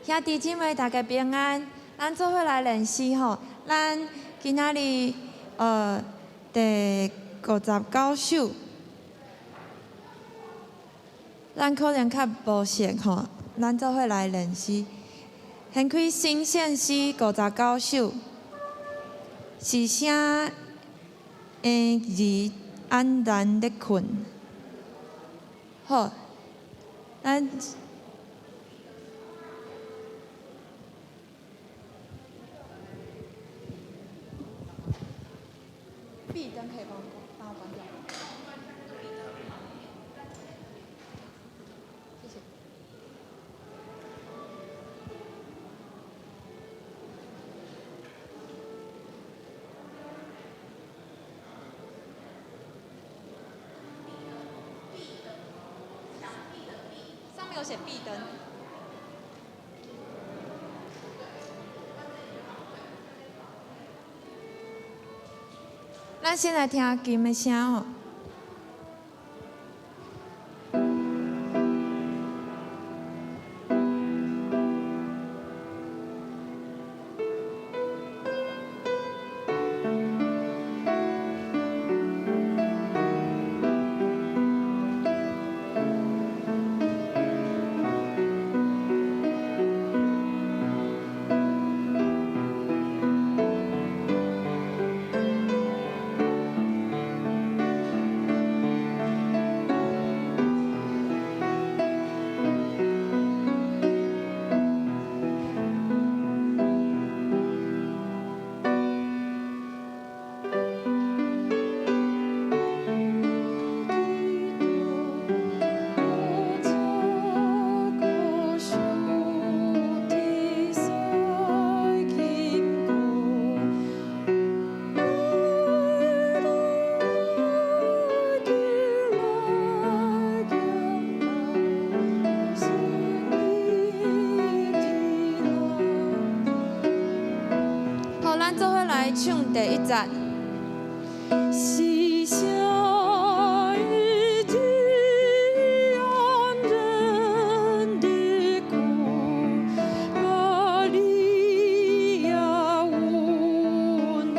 兄弟姊妹，大家平安。咱做伙來練詩吼，咱今仔日第59首，咱可能較無熟吼，咱做伙來練詩。掀開新聖詩五十九首，是啥嬰兒安然咧睏？好，咱。壁燈可以幫我關掉。謝謝。上面有寫壁燈。咱先來聽琴的聲吼。好，咱做伙來唱第一節。是啥嬰兒安然的睏，瑪利亞溫暖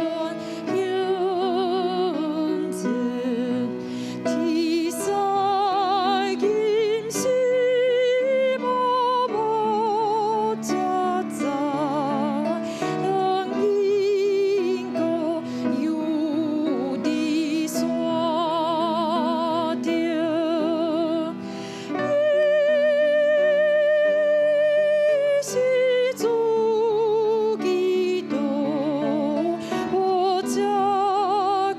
胸前，天使金絲無無遮早，人因果有佇山頂。伊是主基督，無遮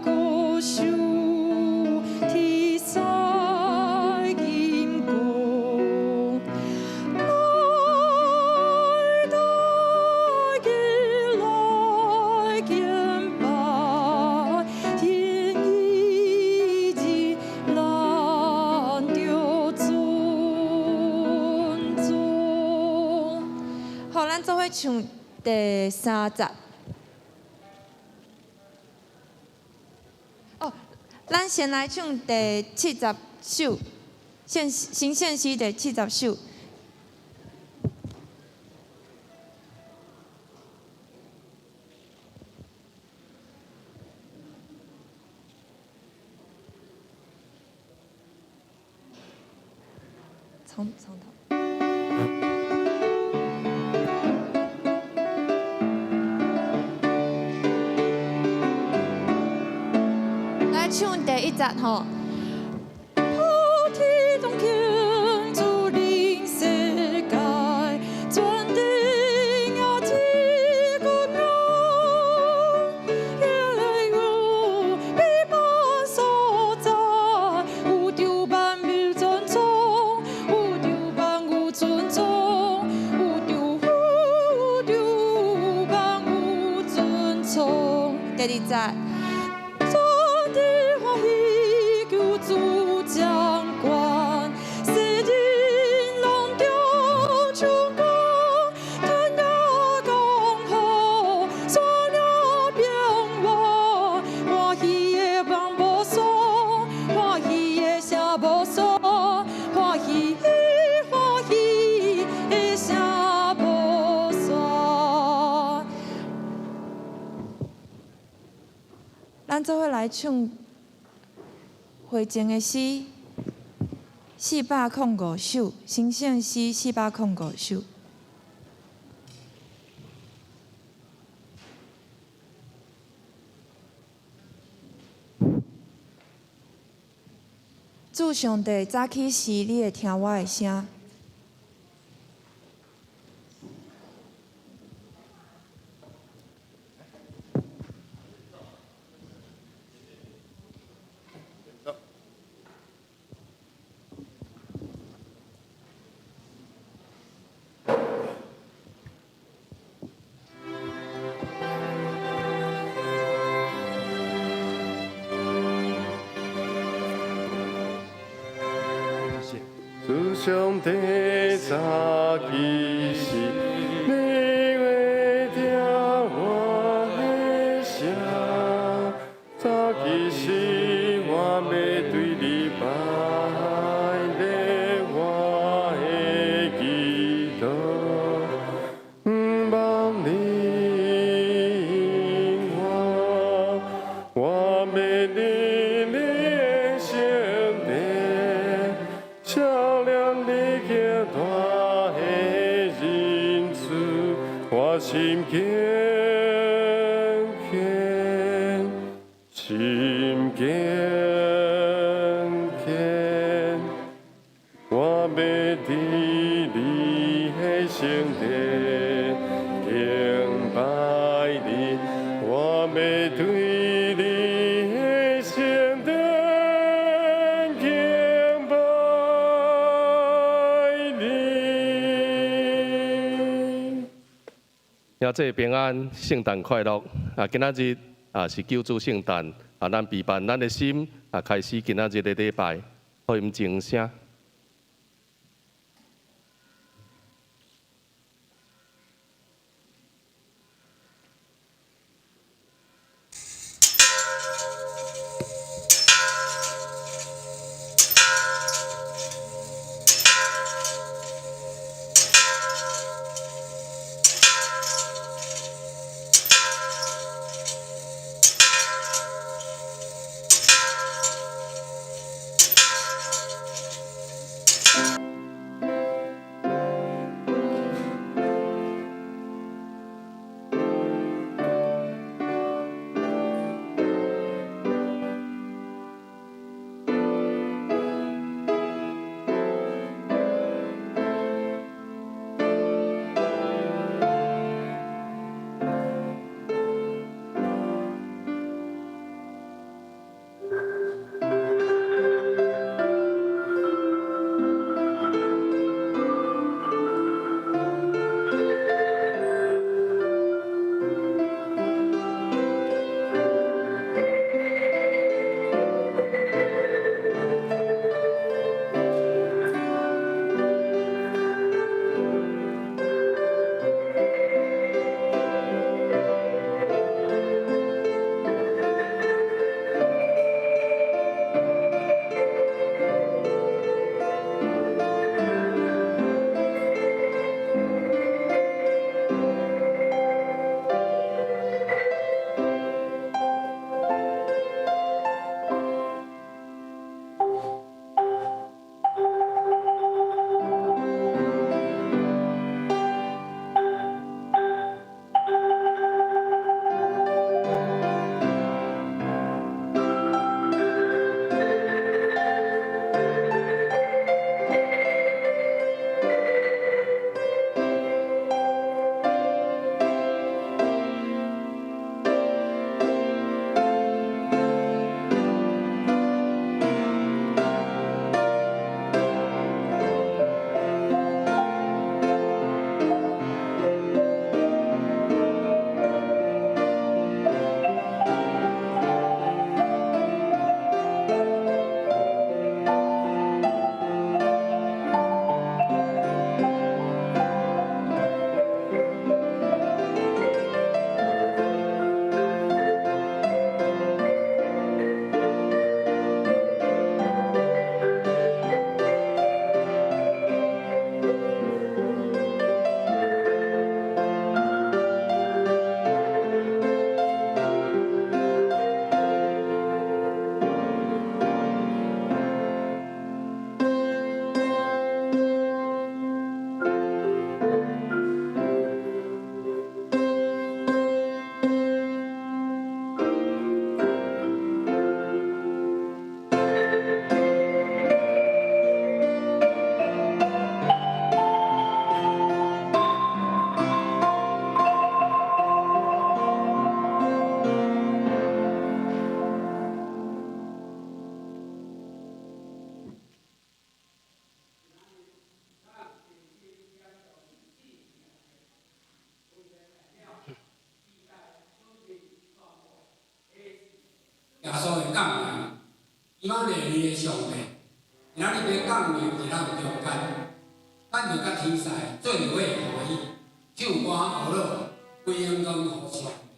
孤受天使金膏，來大家來敬拜，天意志咱著尊重。好，咱做伙唱第三節。哦，咱先來唱第七十首，新聖詩第七十首。從從頭。來唱第一節吼。普天同慶主臨世界，全地也一個榮。耶有美滿所在，宇宙萬物尊崇，宇宙萬物尊崇，宇宙宇宙萬物尊崇。第二節。全地歡喜求主掌權，世人攏著唱歌，天也降雨，山也變活，歡喜的望無數，歡喜的聲無數，歡喜歡喜的聲無咱做伙來唱回正的詩405首，神聖詩四百空五首。主上帝，早起時你會聽我的聲。主上帝早起時，你會聽我的聲。早起時，我欲對你拜禮，我的祈禱，望你應我，我欲佇你的聖殿，照亮你極大的仁慈，我心敬虔，心敬虔，我欲佇你的聖殿敬拜你，我欲對你的聖殿敬拜你。兄弟平安，聖誕快樂！啊，今仔日啊是救主聖誕，啊，咱備辦咱的心啊，開始今仔日的禮拜，福音靜聲。的上帝，今仔日欲降臨佇咱中間，咱就佮天使做伙歡喜，唱歌呵咾，歸榮光予上帝。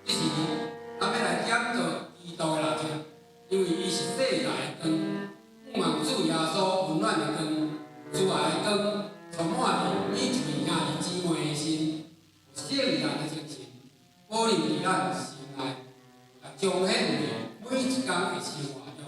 這時，咱欲來點著基督的蠟燭，因為伊是世界的光，向望主耶穌溫暖的光，慈愛的光，充滿佇每一位兄弟姊妹的心，有聖靈的精神，保留佇咱心內，來彰顯佇每一工的生活中。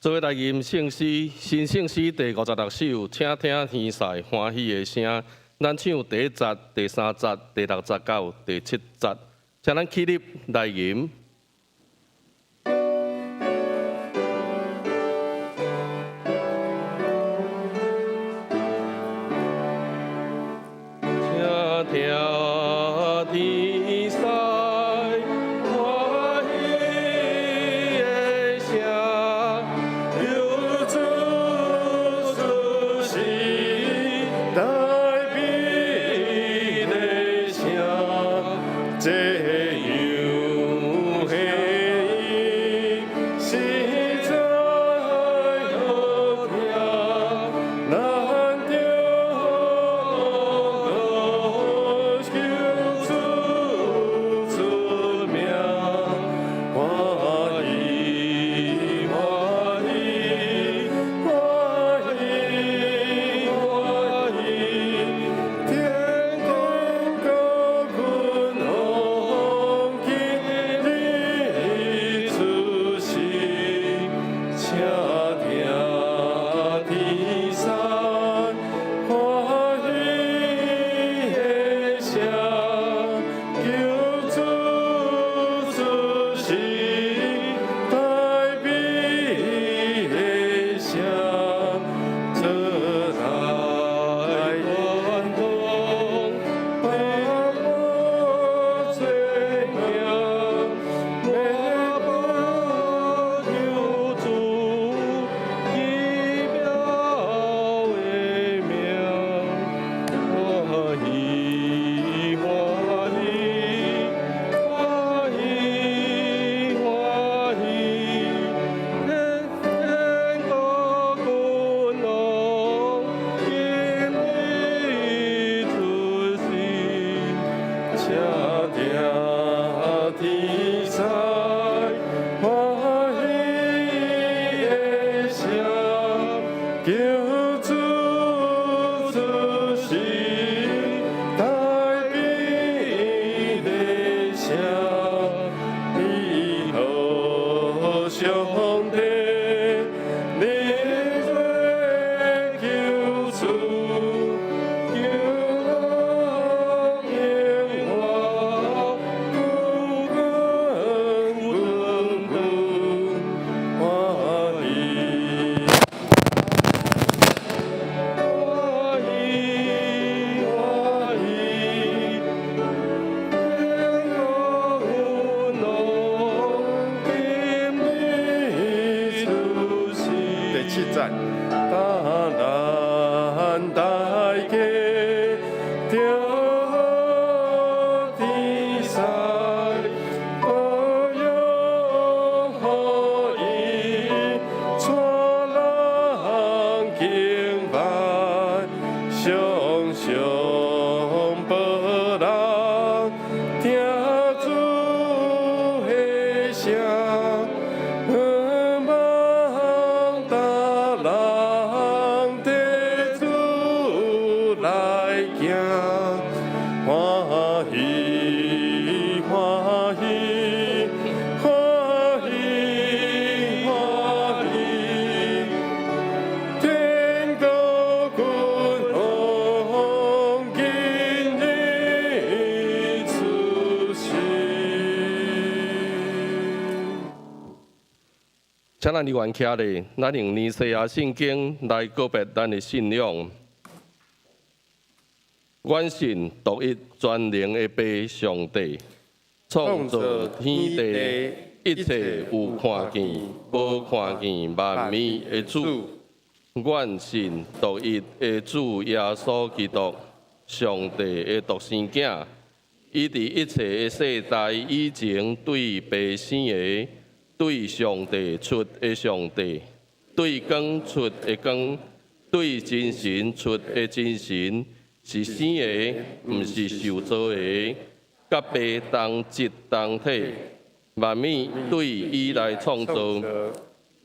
做伙來吟聖詩，新聖詩第56首，請聽天使歡喜的聲。咱唱第一節、第三節、第六節到第七節，請咱起立來吟。請聽天使歡喜的聲，救主出世大美的聲，這樣的音實在好聽，咱著救主出名，歡喜歡喜歡喜歡喜，天國國君王今日出世，請聽天使歡喜的聲，救主出世大美的聲，出來傳講百我罪名，免救主奇妙的名，歡喜歡喜歡喜歡喜，天國君王今日出世，請聽天使歡喜的聲，救主出世大美的聲，你好上帝，你做救主，救人永活，久久歡喜。歡喜歡喜，天國君王今日出世。第七節，當咱大家著天使保佑予伊，帶人敬拜，常常保人聽主的聲，望咱議員徛咧，咱用尼西亞聖經來告別咱的信仰。阮信獨一全能的父上帝，創造天地一切有看見、無看見萬物的主。阮信獨一的主耶穌基督，上帝的獨生囝。伊佇一切的世代以前對父生的，對上帝出的上帝，對光出的光，對真神出的真神，是生的，毋是受造的，佮父同質同體，萬物對伊來創造，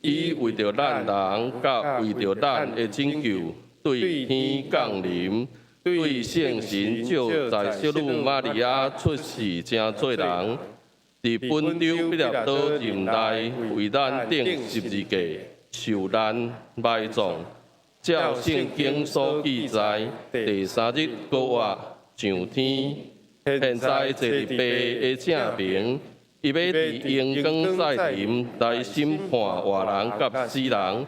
伊為著咱人，佮為著咱的拯救，對天降臨。對聖神召在聖女瑪利亞出世成做人，佇本丟彼拉多任內為咱釘十字架受難埋葬，照聖經所記載，第三日復活上天，現在坐佇父的正爿，伊欲佇榮光再臨來審判活人佮死人，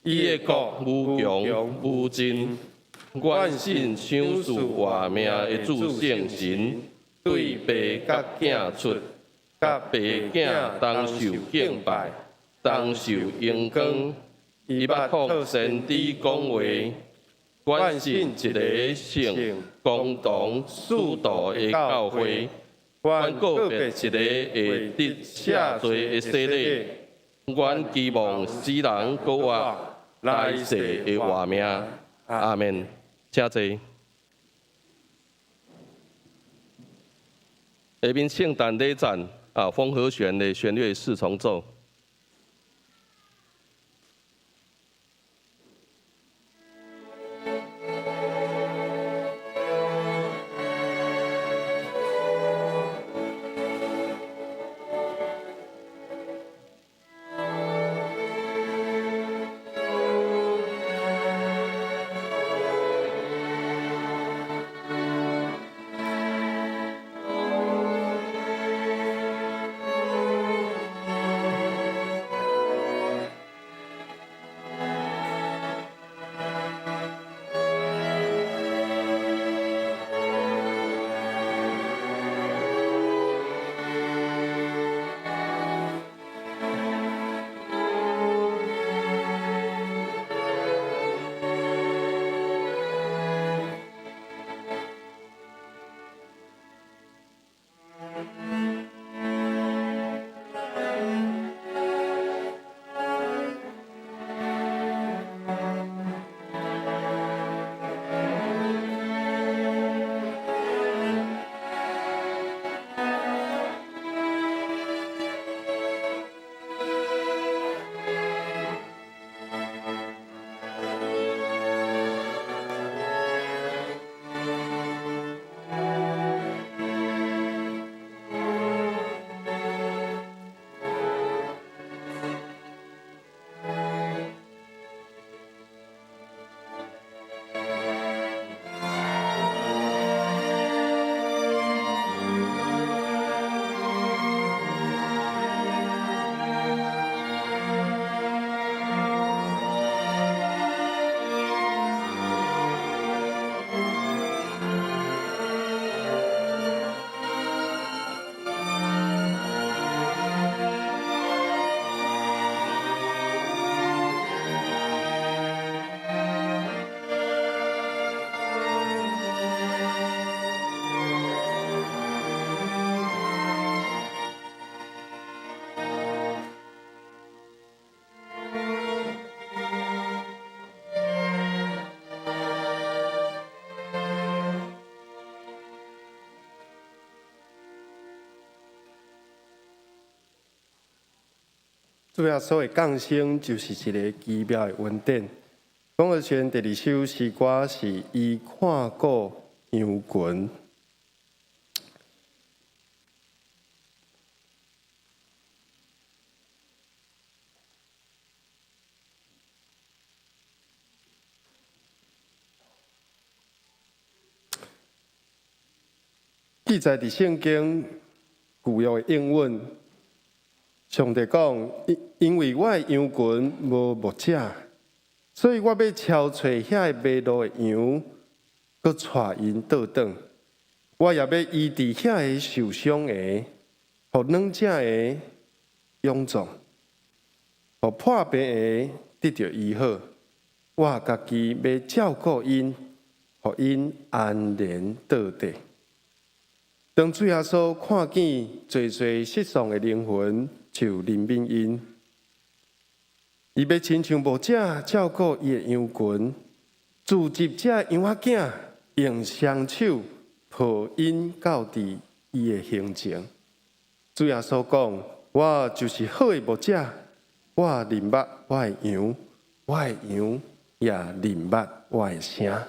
伊的國無窮無盡。阮信賞賜活命的主聖神，對父佮囝出，佮父囝同受敬拜，同受榮光。伊捌託先知講話。阮信一个聖公同使徒的教會，阮告別一个會得赦罪的洗禮。阮期望死人復活，來世的活命。阿們，請坐。下面聖誕禮讚啊，風和弦的弦樂四重奏。主耶穌的降生就是一个奇妙的恩典。風和弦第二首詩歌是伊看顧羊群。記載佇聖經舊約的應允，上帝講，因為我的羊群無牧者，所以我欲抄揣遐个迷路的羊，閣帶𪜶倒轉。我也欲醫治遐个受傷的，予軟弱的勇壯，予破病的得著醫好。我家己欲照顧𪜶，予𪜶安然倒地。當主耶穌看見濟濟失喪的靈魂，就憐憫𪜶。伊欲親像牧者照顧伊的羊群，召集這羊仔囝，用雙手抱𪜶到佇伊的胸前。主耶穌講：我就是好的牧者，我認捌我的羊，我的羊也認捌我的聲。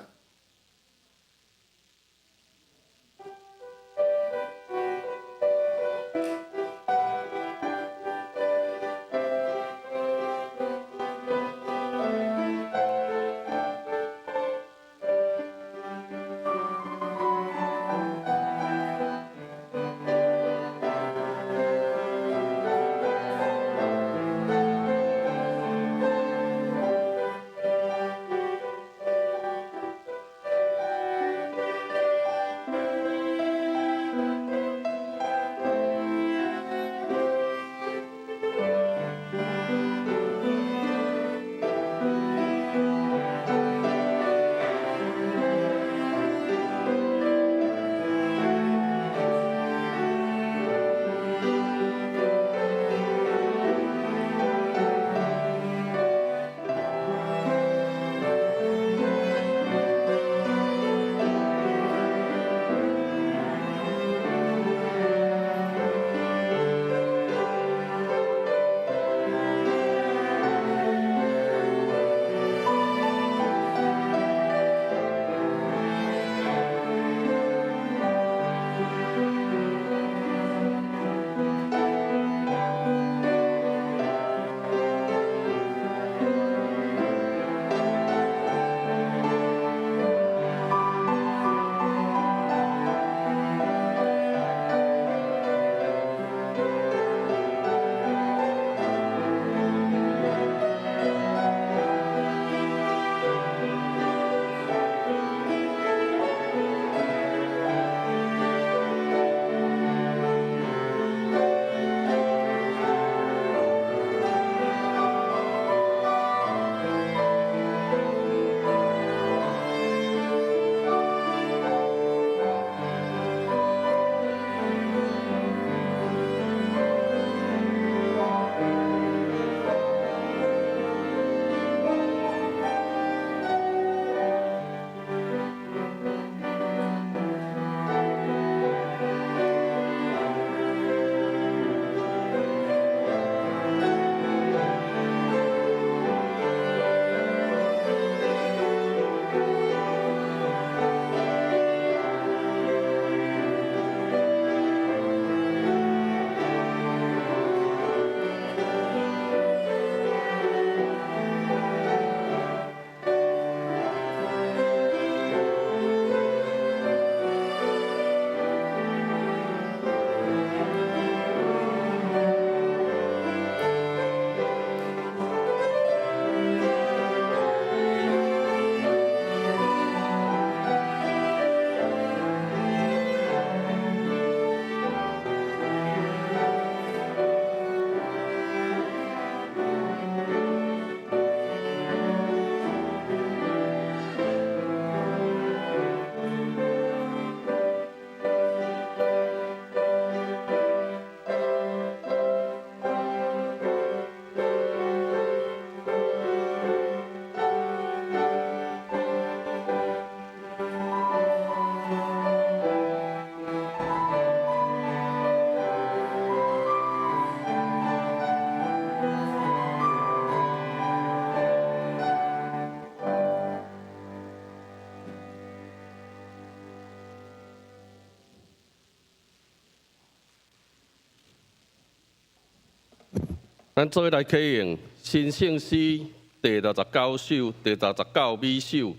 咱做伙來啟用新聖詩第69首、第69尾首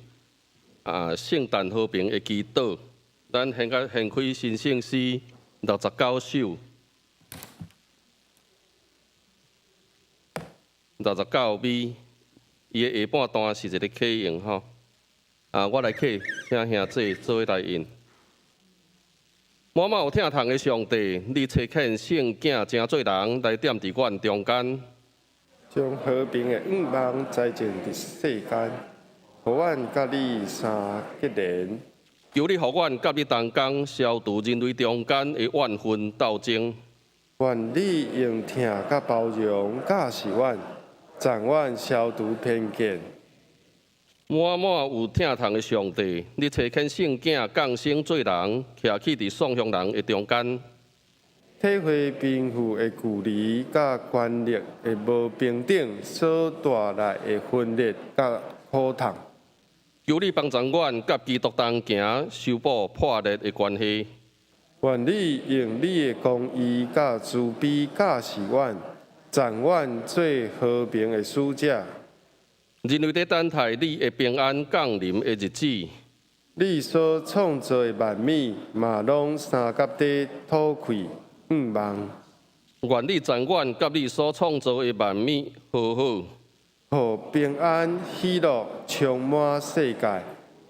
啊，聖誕和平的祈禱。咱現在掀開新聖詩六十九首。69米，伊的下半段是一个客用吼。啊，我來客，請兄弟做伙來應。滿滿有疼痛的上帝，你差遣聖囝成做人來踮佇阮中間，將和平的願望栽種佇世間，予阮佮你相結連。求你予阮佮你同工，消除人類中間的怨恨鬥爭。願你用疼佮包容教示阮，贈阮消除偏見。滿滿有疼痛的上帝，你差遣聖囝降生做人，徛起佇喪鄉人的中間，體會貧富的距離佮權力的無平等所帶來的分裂佮苦痛。求你幫助阮佮基督同行，修補破裂的關係。願你用你的公義佮慈悲教示阮，贈阮做和平的使者。人類佇等待你的平安降臨的日子。你所創造的萬物嘛，攏相佮佇吐氣向望。願你贈阮佮你所創造的萬物和好，予平安喜樂充滿世界，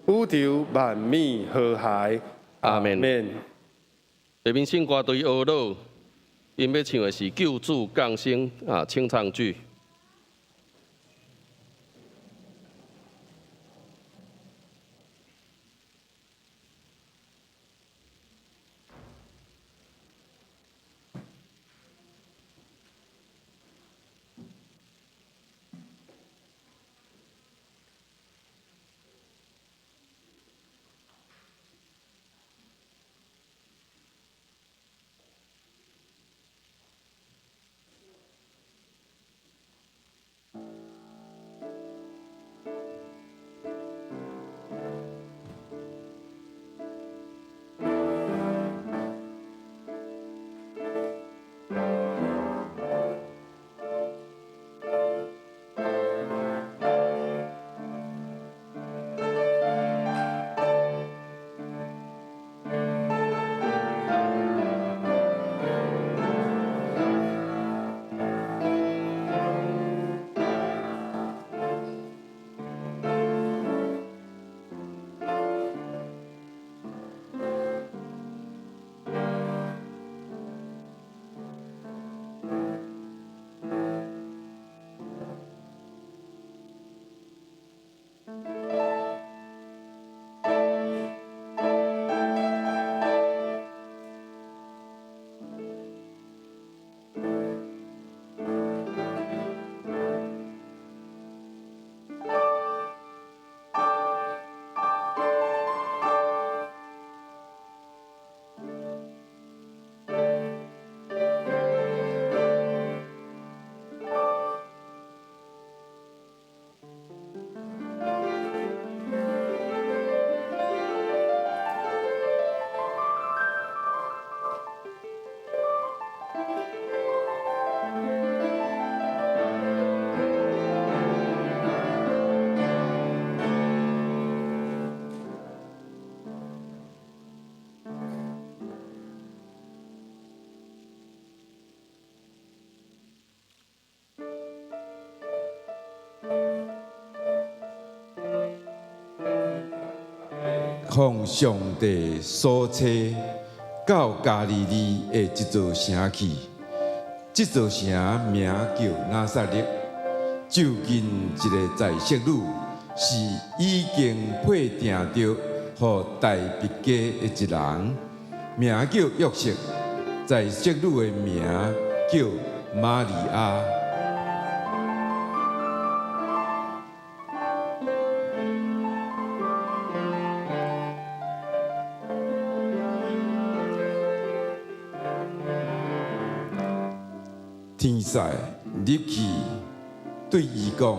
宇宙萬物和諧。阿們。下面聖歌隊學老，𪜶欲唱的是救主降生啊，清唱劇。奉上帝所差到加利利的一座城去，這座城名叫拿撒勒。就近一个在室女，是已經配定著予大衛家的一人，名叫約瑟。在室女的名叫瑪利亞。天使入去對伊講。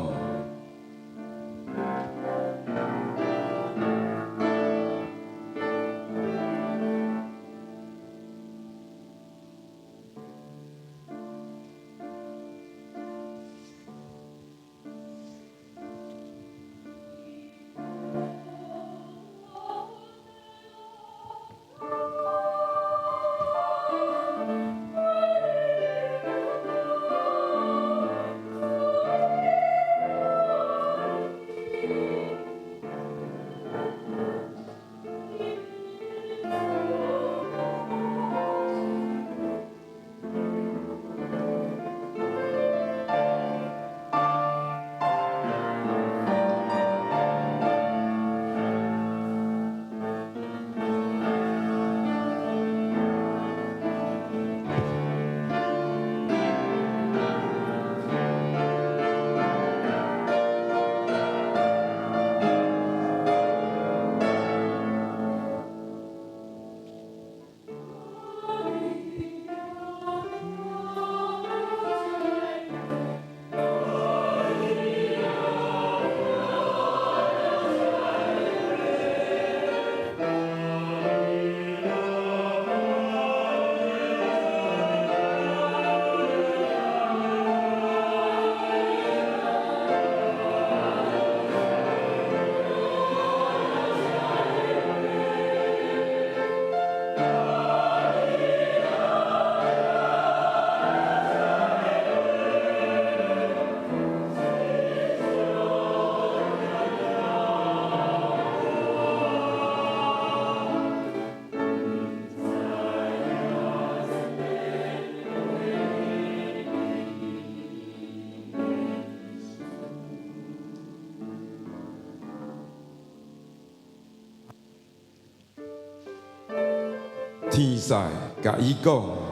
天使共伊講。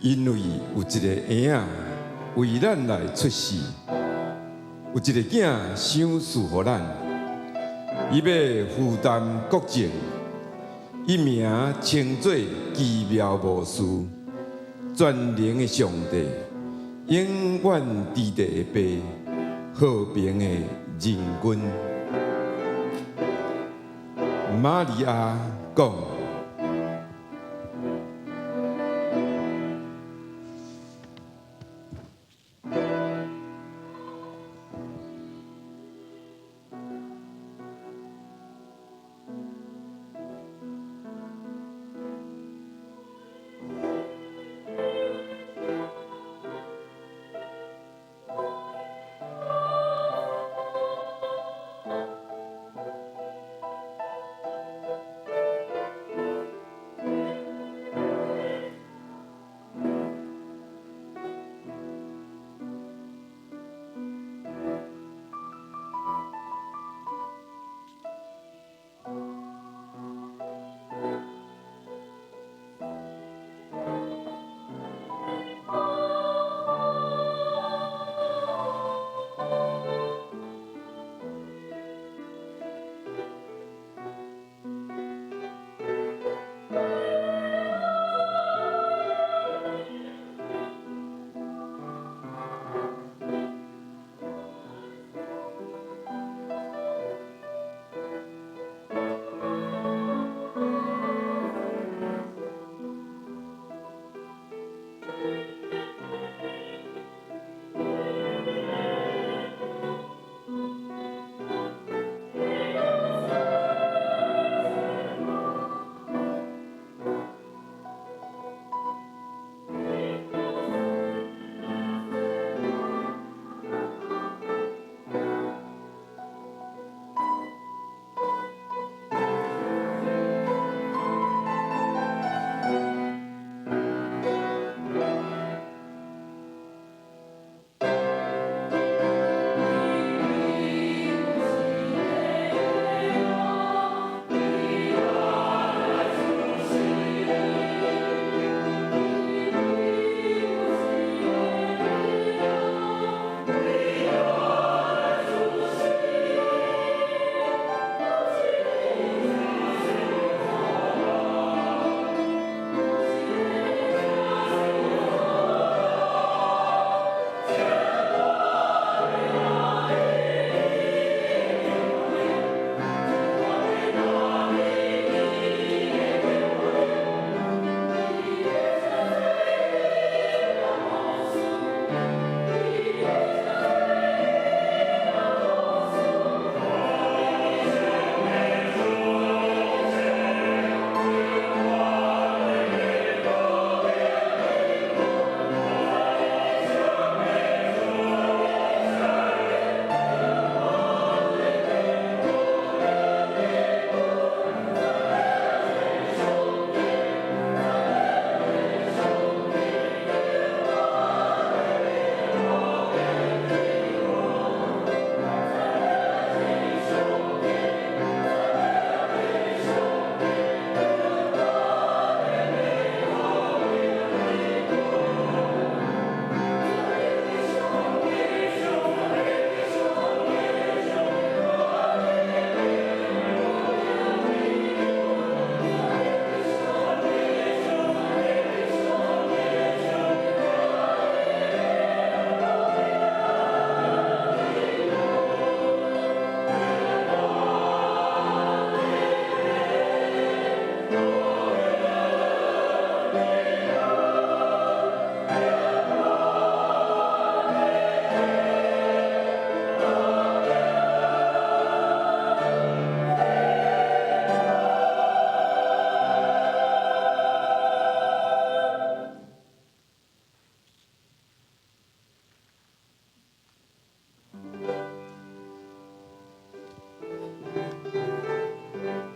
因為有一个嬰仔為咱來出世，有一个囝賞賜予咱，伊欲負擔國政，伊名稱做奇妙謀士，全能的上帝，永遠佇地的父，和平的仁君。瑪利亞講。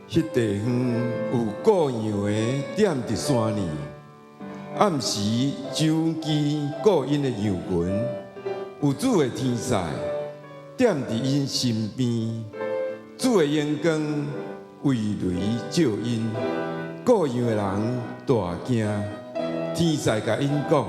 彼地方有顧羊的踮佇山裡，暗時掌機顧𪜶的羊群，有主的天使踮佇𪜶身邊，主的榮光圍雷照𪜶，顧羊的人大驚，天使共𪜶講。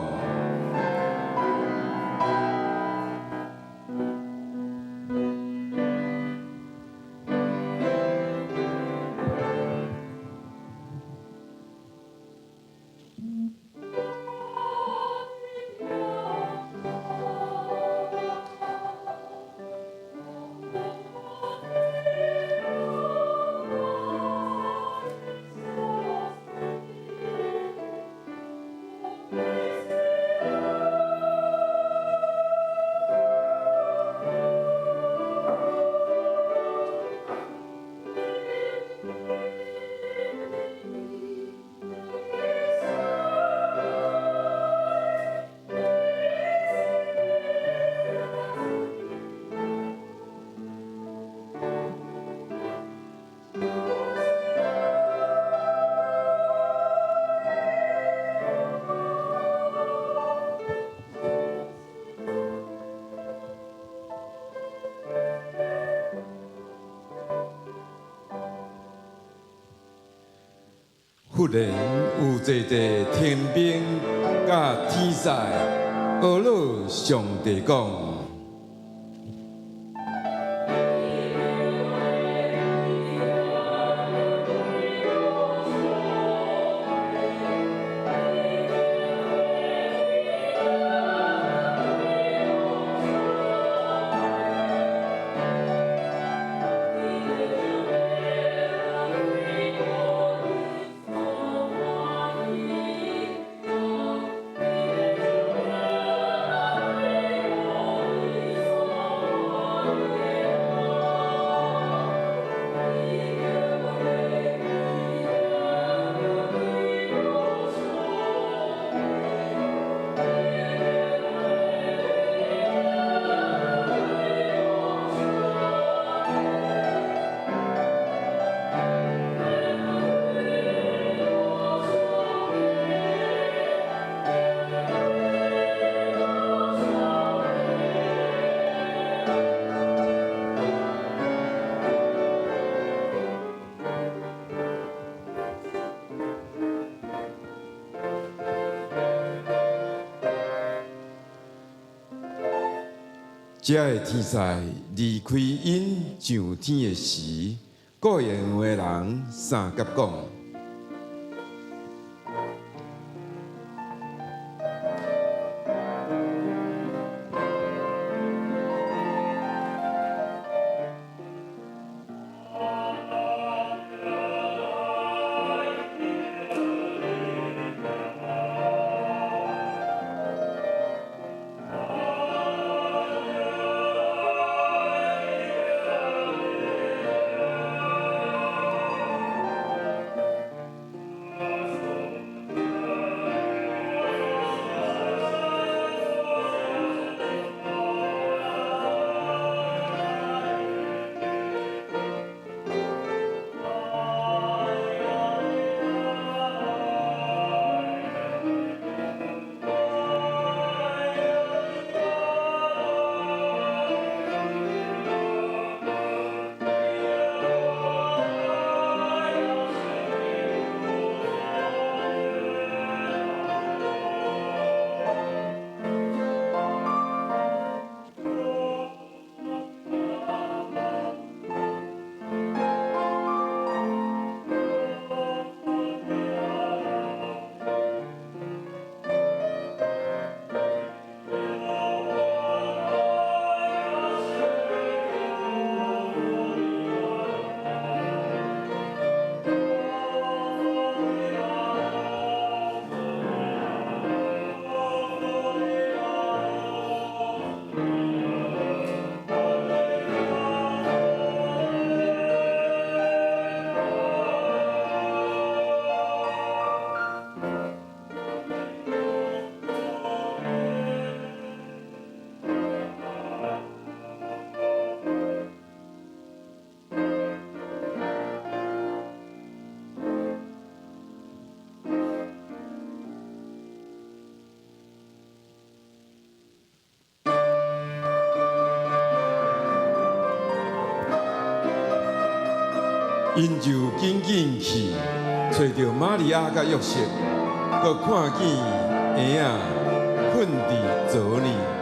忽然有濟濟天兵佮天使，呵咾上帝講。遮个天使離開𪜶上天的時，顧羊的人相佮講。𪜶就緊緊去，揣著瑪利亞佮約瑟，閣看見嬰仔睏佇槽裡。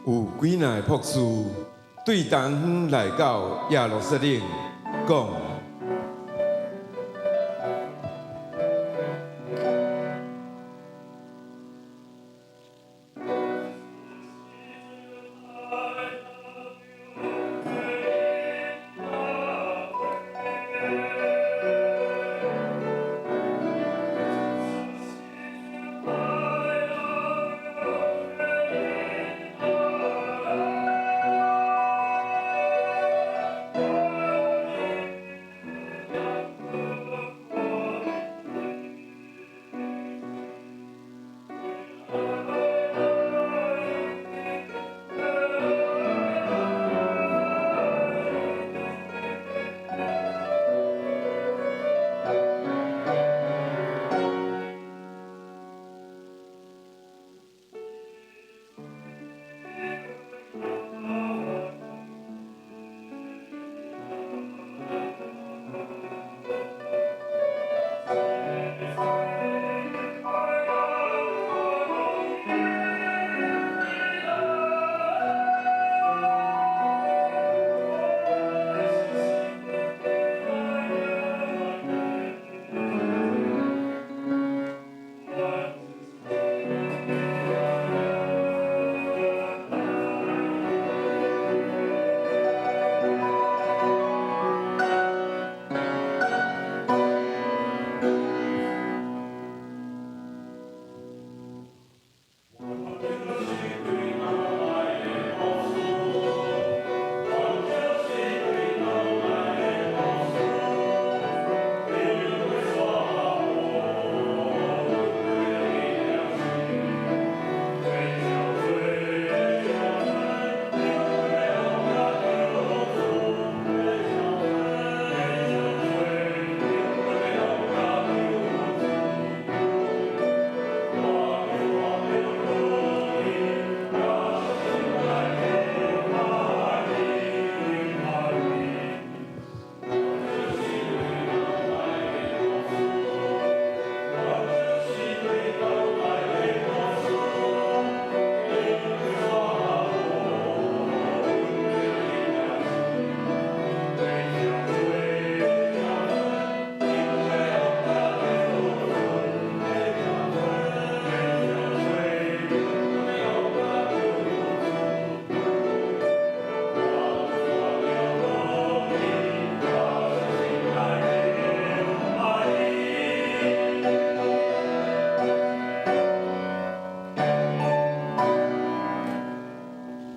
有幾若个博士對東方來到耶路撒冷，講。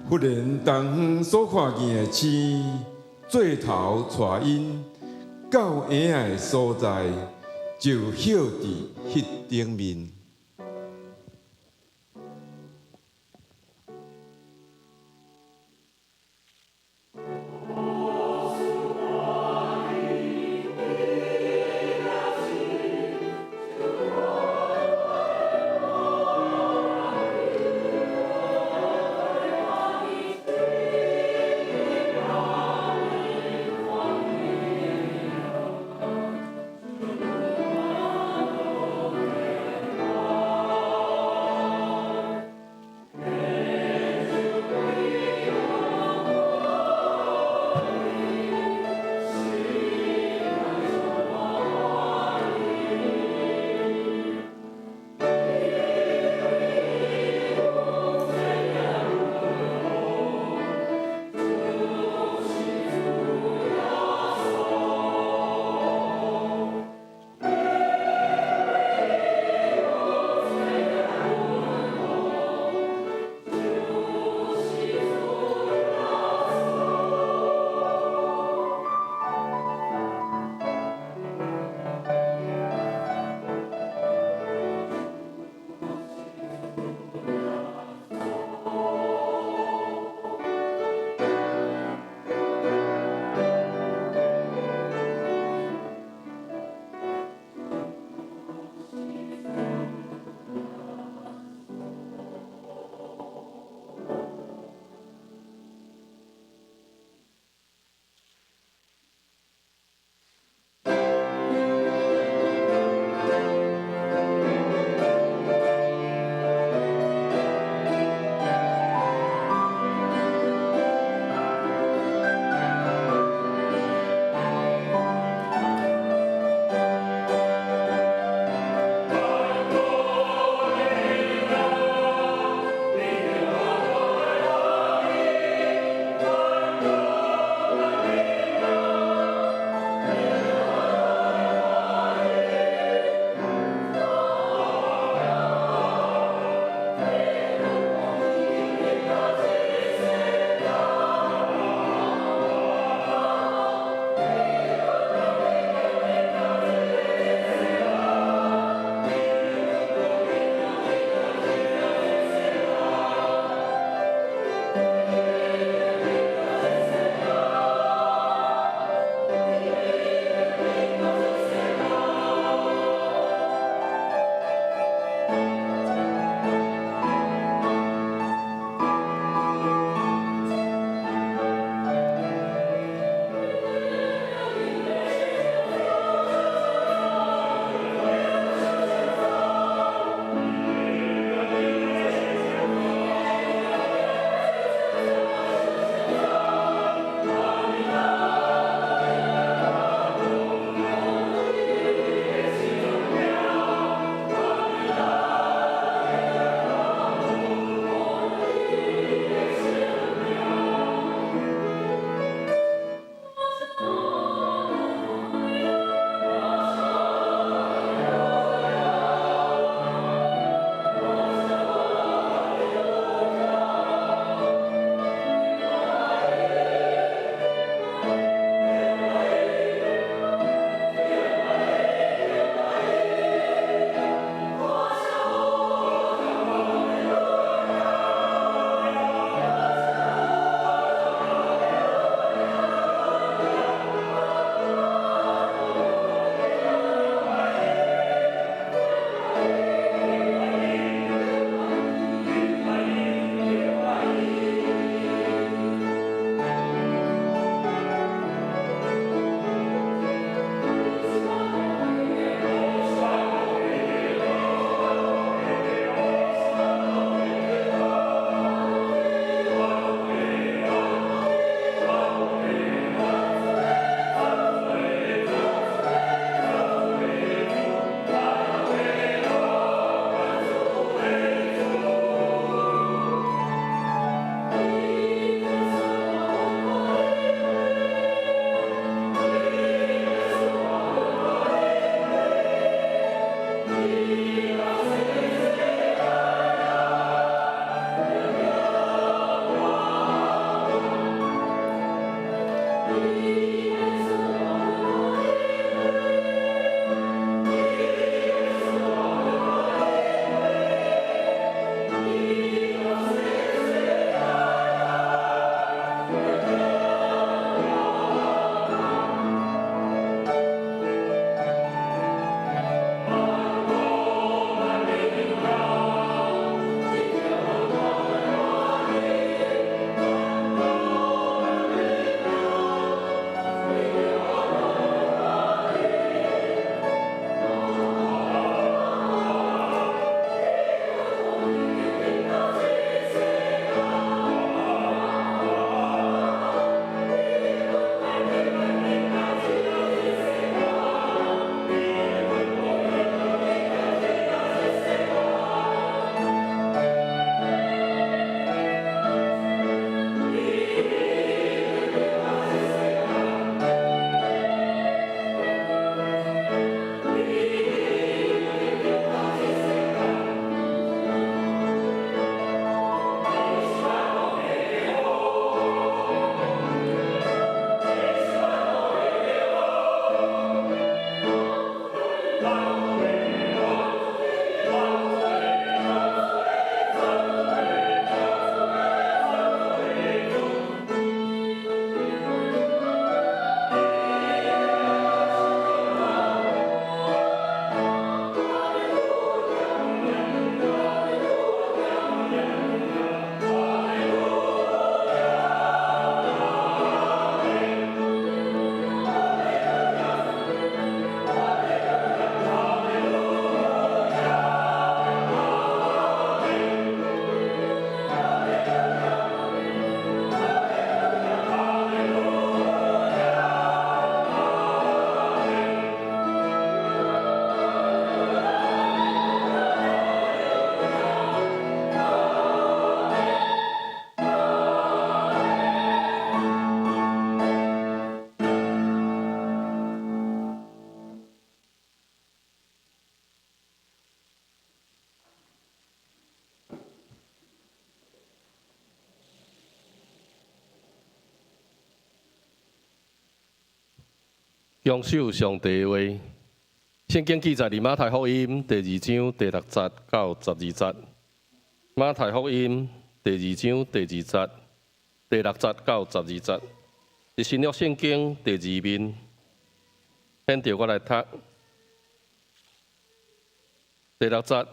忽然，東方所看見的星，做頭帶𪜶到嬰仔的所在，就歇佇彼頂面。享受上帝的話。聖經記載佇馬太福音第二章第六節到十二節。馬太福音第二章第二節、第六節到十二節。佇新約聖經第二面，現著我來讀。第六節，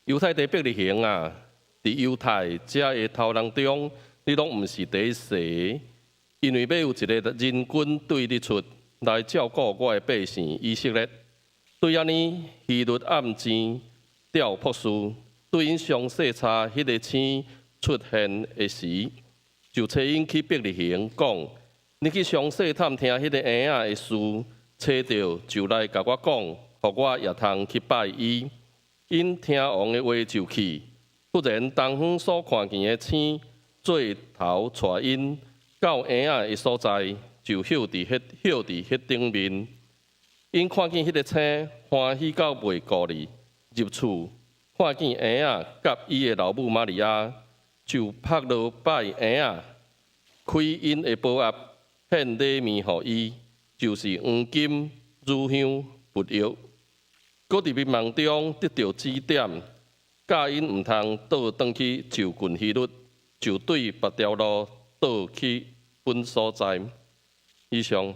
猶太地伯利恆啊，佇猶太遮的頭人中，你攏毋是第一細。因為欲有一个人君對你出來照顧我的百姓以色列，對按呢，希律暗箭調卜士，對𪜶詳細查彼个星出現的時，就差𪜶去伯利恆講：你去詳細探聽彼个嬰仔的事，揣著就來共我講，予我也通去拜伊。𪜶聽王的話就去，忽然東方所看見的星做頭帶𪜶。到嬰仔的所在，就歇佇彼頂面。𪜶看見彼个星，歡喜到袂顧理。入厝看見嬰仔佮伊的老母瑪利亞，就伏落拜嬰仔，開𪜶的寶盒，獻禮物予伊，就是黃金、乳香、沒藥。閣佇迷夢中得著指點，教𪜶毋通倒轉去就近希律，就對別條路倒去本所在。以上。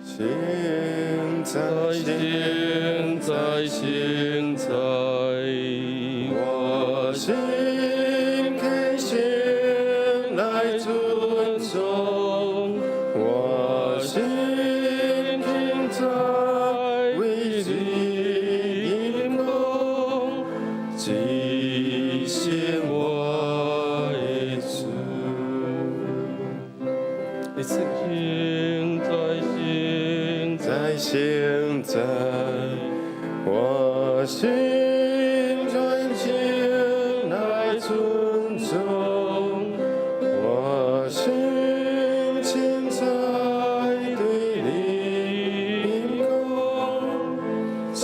聖哉，聖哉，聖哉，我心虔誠來尊崇，我心敬哉為你講，至聖我的主。一次。聖哉，聖哉，聖哉，我心專情來尊崇，我心凊彩對你講，至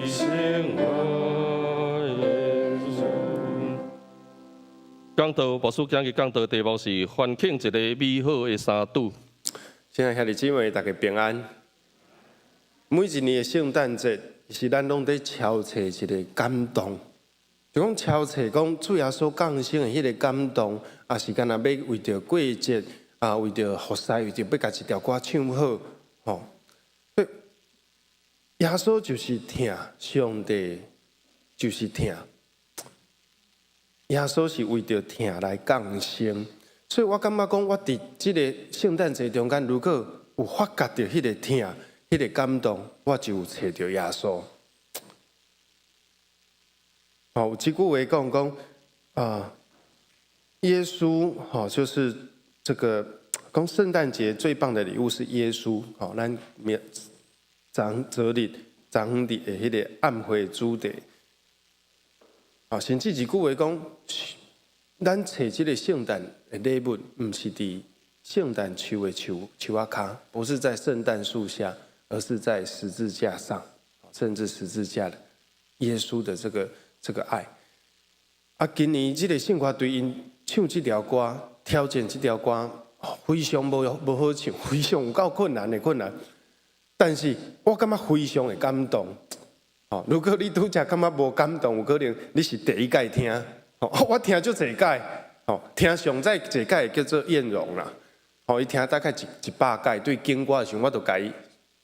聖我的主。講道牧師今日講道題目是歡慶一個美好的三拄。親愛兄弟姊妹，大家平安。每一年的聖誕節，其實咱攏佇敲揣一个感動，就講敲揣講主耶穌降生的彼个感動，也是干焦欲為著過節啊，為著服侍，為著欲共一條歌唱好，吼。所以耶穌就是疼，上帝就是疼。耶穌是為著疼來降生，所以我感覺講，我佇這个聖誕節中間，如果有發覺著彼个疼、彼个感動，我就有揣著耶穌。好，有這句話講講啊，耶穌吼，就是這個講聖誕節最棒的禮物是耶穌。吼，咱明昨日昨昏日的彼个暗會主題。啊，甚至一句話講，咱揣這个聖誕的禮物，毋是佇聖誕樹的樹樹仔跤，不是在聖誕樹下，而是在十字架上，甚至十字架的耶穌的這個愛。啊，今年這个聖歌隊𪜶唱這條歌，挑戰這條歌，非常無好唱，非常有夠困難的困難。但是我感覺非常的感動。哦，如果你拄才感覺無感動，有可能你是第一擺聽。哦，我聽足濟擺，哦，聽上再濟擺叫做燕榮啦。哦，伊聽大概一百擺，對經歌的時陣，我就共伊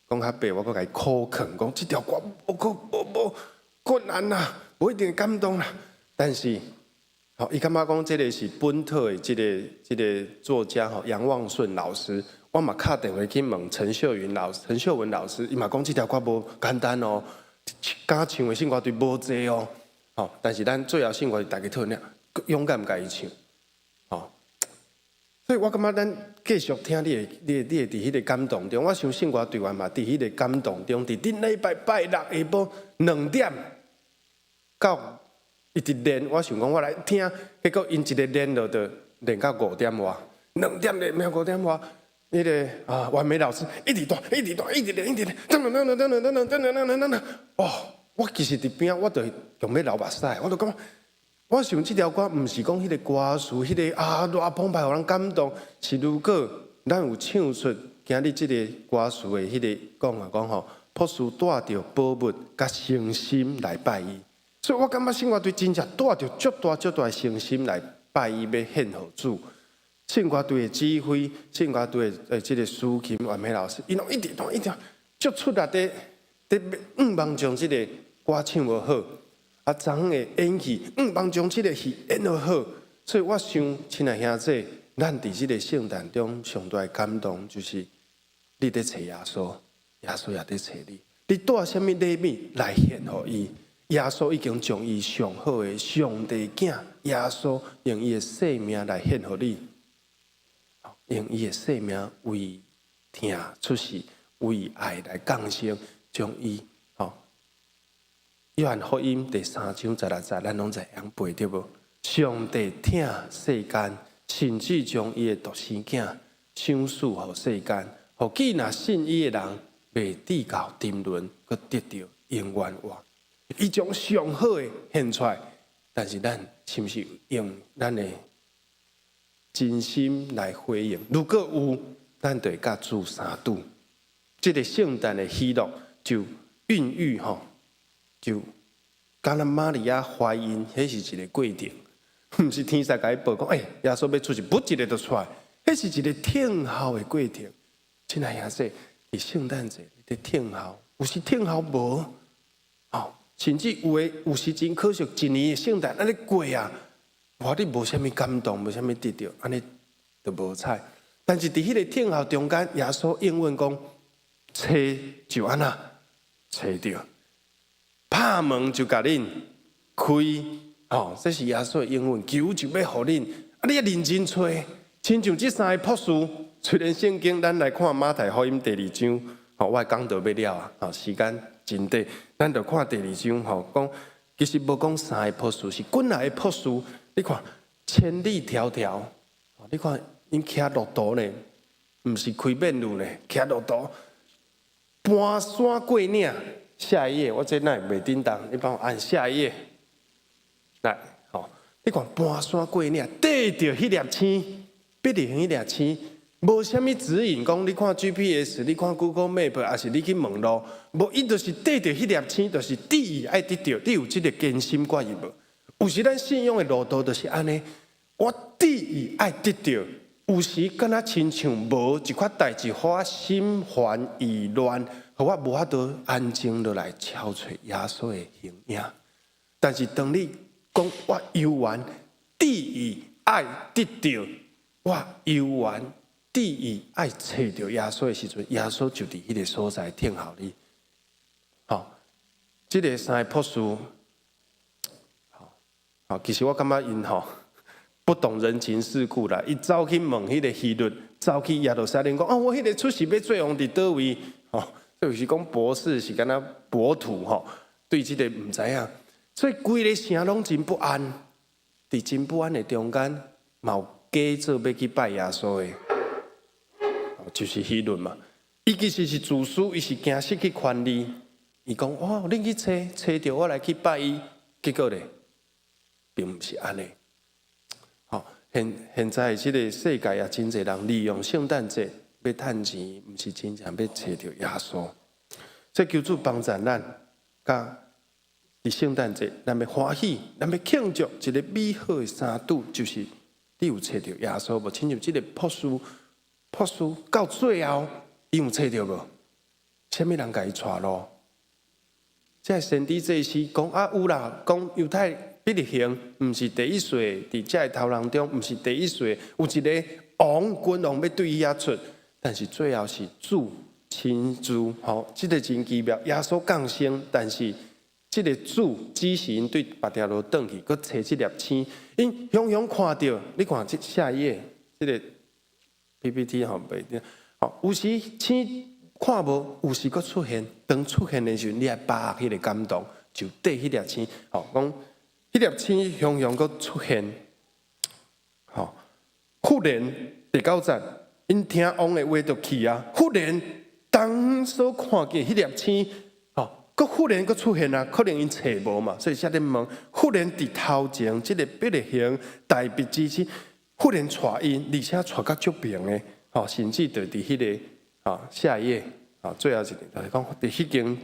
講較白，我閣共伊苦勸，講這條歌無可無無困難啦，無一定會感動啦。但是，吼，伊感覺講這个是本土的這个作家吼楊望順老師，我嘛敲電話去問陳秀雲老師，陳秀文老師，伊嘛講這條歌無簡單哦。敢唱的聖歌隊無濟哦，吼！但是咱最後聖歌隊大家討論，勇敢共伊唱，吼！所以我感覺咱繼續聽，你會佇彼个感動中，我想聖歌隊員嘛佇彼个感動中，佇頂禮拜拜六下晡2點到一直練，我想講我來聽，結果𪜶一个練落就練到5點外，2點練到5點外。彼个啊，完美老師一直彈，一直彈，一直練，一直練，噔噔噔噔噔噔噔噔噔噔噔，哦，我其實佇邊仔，我就強欲流目屎，我就感覺我想這條歌毋是講彼個歌詞，彼個啊偌澎湃，予人感動。是如果咱有唱出今日這個歌詞的彼個講啊講吼，僕侍帶著寶物佮誠心來拜伊。所以我感覺聖歌隊真正帶著足大足大的誠心來拜伊，欲獻予主。聖歌隊的指揮，聖歌隊的這個司琴袁美老師，𪜶攏一直一直足出力佇佇向望將這個歌唱予好。啊，昨昏的演戲，向望將這個戲演予好。所以我想，親愛兄弟，咱佇這個聖誕中上大的感動，就是你佇揣耶穌，耶穌也佇揣你。你帶啥物禮物來獻予伊？耶穌已經將伊上好的上帝囝耶穌，用伊的生命來獻予你，用伊的生命為疼出世，為愛來降生，將伊。約翰福音第三章十六節，咱攏知影背對無？上帝疼世間，甚至將伊的獨生囝賞賜予世間，予既若信伊的人，袂致到沉淪，閣得著永遠活。伊將上好的獻出來，但是咱是毋是用咱的真心來回應？如果有，咱就會佮主相拄。這個聖誕的喜樂就孕育吼。就敢若瑪利亞懷孕，彼是一個過程，毋是天使共伊報講，欸，耶穌欲出世，噗一下就出來，彼是一個等候的過程。親愛兄弟，佇聖誕節佇等候，有時等候無，哦，甚至有的有時真可惜，一年的聖誕按呢過啊，哇，你無啥物感動，無啥物得著，按呢就無彩。但是佇彼個等候中間，耶穌應允講，揣就按怎揣著。拍門就共恁開，哦，這是耶穌的應允，求就欲予恁，啊，你愛認真揣，親像這三個僕侍，雖然聖經咱來看馬太福音第二章，吼，我講到欲了啊，吼，時間真短，咱就看第二章，吼，講其實無講三個僕侍，是幾若個僕侍，你看千里迢迢，你看𪜶騎駱駝呢，毋是開免路呢，騎駱駝，盤山過嶺。下一頁，我這哪會袂叮當？你幫我按下一頁。來，吼，你看盤山過嶺，綴著彼粒星，伯利恆彼粒星，無啥物指引，講你看 GPS，你看 Google Map，抑是你去問路，無，伊就是綴著彼粒星，就是志意愛得著，你有這個堅心決意無？有時咱信仰的路途就是按呢，我志意愛得著，有時敢若親像無一款代誌，予我心煩意亂。予我無法度安靜落來，揣耶穌的形影。但是當你講我猶原志意愛得著，我猶原志意愛揣著耶穌的時陣，耶穌就佇彼個所在等候你。吼，這個三個僕侍，好，其實我感覺𪜶吼不懂人情世故啦。伊走去問彼個希律，走去耶路撒冷講，哦，我彼個出世欲做王佇佗位？吼。就是講博士是敢若博土吼，對這個毋知影，所以規个城攏真不安。佇真不安的中間，嘛有假做欲去拜耶穌的，就是希律嘛。伊其實是自私，伊是驚失去權力。伊講：哦，恁去揣，揣著我來去拜伊。結果咧，並毋是按呢。吼，現現在這個世界也真濟人利用聖誕節欲趁錢，毋是真正欲揣著耶穌。所以求主幫助咱，佮佇聖誕節，咱欲歡喜，咱欲慶祝一個美好的相拄，就是你有揣著耶穌無？親像這個僕侍，僕侍到最後，伊有揣著無？啥物人共伊帶路？這先知祭司講啊有啦，講猶太伯利恆，毋是第一細，佇這个頭人中，毋是第一細，有一个王君王欲對伊遐出，但是最後是主親自，吼，這个真奇妙。耶穌降生，但是這个主指示𪜶對別條路轉去，閣揣這粒星，𪜶雄雄看著，你看這下一頁，這个 PPT 吼袂對，吼，有時星看無，有時閣出現。當出現的時陣，你愛把握彼个感動，就綴彼粒星，吼，講彼粒星雄雄閣出現，吼，忽然第九節，𪜶聽王的話就去啊。忽然當所看見彼粒星，吼，閣忽然閣出現啊，可能𪜶揣無嘛，所以寫咧問。忽然佇頭前，這个伯利恆大衛之子，忽然帶𪜶，而且帶甲足爿的，吼，甚至就佇彼个，吼，下一頁，吼，最後一個就是講，佇彼間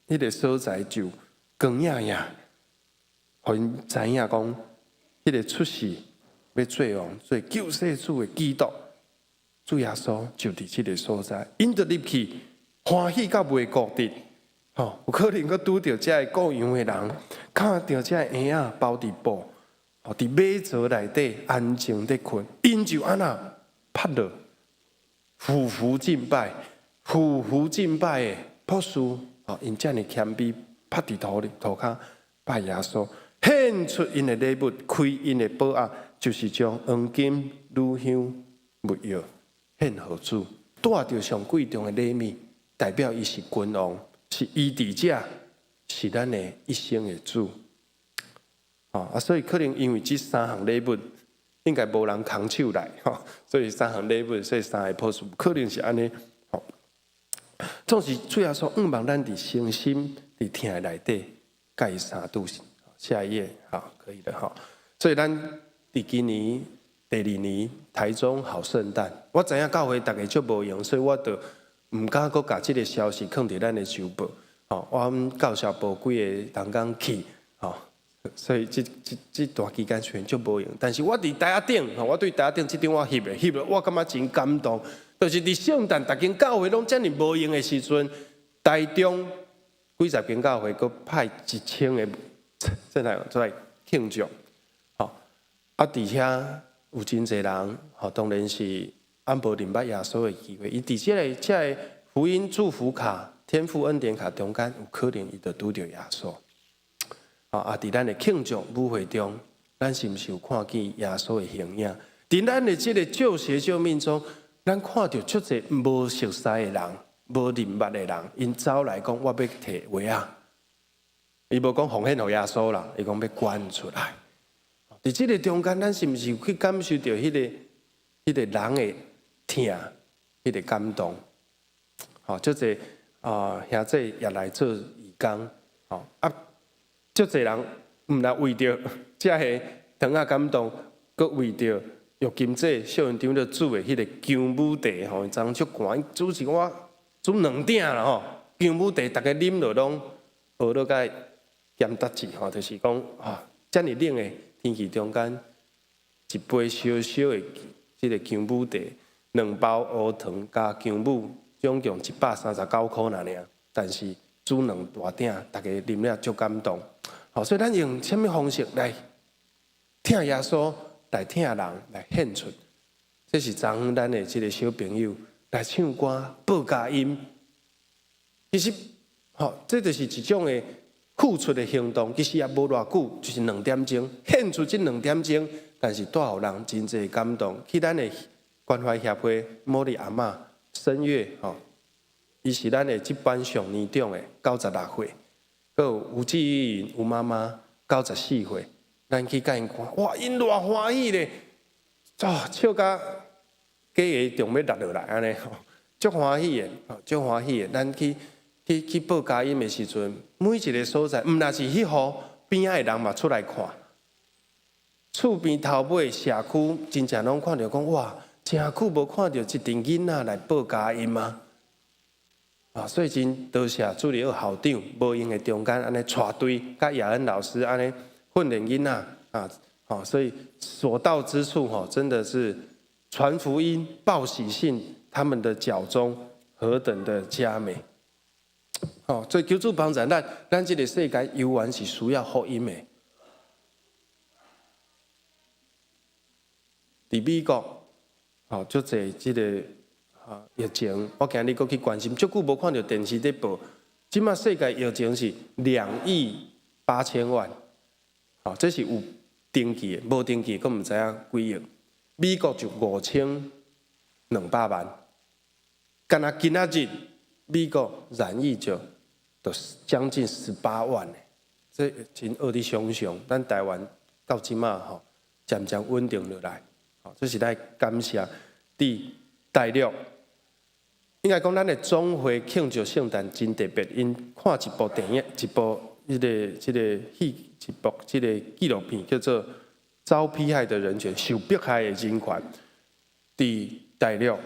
彼个所在就光影影，予𪜶知影講，彼个出世欲做王、做救世主的基督，主耶穌就佇這个所在，𪜶就入去，歡喜到袂顧得。吼，有可能閣拄著遮个顧羊的人，看著遮个嬰仔包佇布，吼，佇馬槽內底安靜咧睏，𪜶就按怎趴落，俯伏敬拜，俯伏敬拜的樸素，吼，𪜶遮爾謙卑，趴佇土裡塗跤拜耶穌，獻出𪜶的禮物，開𪜶的寶盒，就是將黃金、乳香、沒藥獻予主，帶著上貴重的禮物，代表伊是君王。是醫治者，是咱的一生的主。啊，所以可能因為這三項禮物，應該無人空手來，吼，所以三項禮物，所以三个博士，可能是按呢。吼，總是主耶穌向望咱佇誠心佇疼的內底，共伊相拄。下一頁，好，可以的吼。所以咱佇今年第二年台中好聖誕，我知影教會逐家足無閒，所以我就毋敢閣共這个消息囥佇咱的週報，吼，我們教小部幾个同工去，吼，所以這段期間雖然足無閒，但是我佇台仔頂，吼，我對台仔頂這張我翕的，翕了我感覺真感動，就是佇聖誕，逐間教會攏遮爾無閒的時陣，台中幾十間教會閣派1000個進來出來慶祝，吼，啊，佇遐有真濟人，吼，當然是。按無認捌耶穌的機會，伊佇這个福音祝福卡、天父恩典卡中間，有可能伊就拄著耶穌。啊，佇咱的慶祝舞會中，咱是毋是有看見耶穌的形影？佇咱的這个救鞋救命中，咱看著足濟無熟似的人、無認捌的人，𪜶走來講：我欲提鞋仔。伊無講奉獻予耶穌啦，伊講欲捐出來。佇這个中間，咱是毋是去感受著彼个人的疼，彼个感動？吼，足濟啊兄弟也來做義工，吼啊，足濟人毋但為著遮个糖仔感動，閣為著玉金姐小院長咧煮的彼个薑母茶，吼，昨昏足寒，煮一碗煮兩鼎啦吼，薑母茶逐家啉落攏學落甲鹹得子吼，就是講吼，遮爾冷的天氣中間，一杯燒燒的這个薑母茶，兩包烏糖加薑母，總共139箍爾爾，但是煮兩大鼎，逐家啉了足感動。好，所以咱用啥物方式來疼耶穌，來疼人，來獻出？這是昨昏咱的這个小朋友來唱歌報佳音。其實，吼，這就是一種的付出的行動。其實也無偌久，就是兩點鐘，獻出這兩點鐘，但是帶予人真濟感動。去咱的關懷協會，茉莉阿嬤聲樂，吼，伊是咱的這班上年長的96歲，閣有吳志穎吳媽媽94歲，咱去共𪜶看，哇，𪜶偌歡喜咧，啊，笑甲假牙中欲落落來按呢，足歡喜的，足歡喜的。咱去報佳音的時陣，每一个所在，毋但是彼戶邊仔的人嘛出來看，厝邊頭尾社區真正攏看著講，哇，真久無看著一陣囡仔來報佳音啊！啊，所以真多謝主日學校長無閒的中間按呢帶隊，佮雅恩老師按呢訓練囡仔啊，吼，所以所到之處吼，真的是傳福音、報喜信，他們的腳蹤何等的佳美！吼，所以求主幫助咱，咱這个世界猶原是需要福音的。佇美國，吼，足濟這个疫情，我今日閣去關心，足久無看著電視咧報，這馬世界疫情是2億8千萬，吼，這是有登記的，無登記閣毋知影幾億。美國就5200萬，干焦今仔日美國染疫者就將近18萬呢，這真惡得想像。咱台灣到這馬吼，漸漸穩定落來，吼，這是來感謝佇大陸。應該講，咱的總會慶祝聖誕真特別，𪜶看一部電影，一部彼个這個戲，一部這個紀錄片，叫做《遭迫害的人權》，受迫害的人權，佇大陸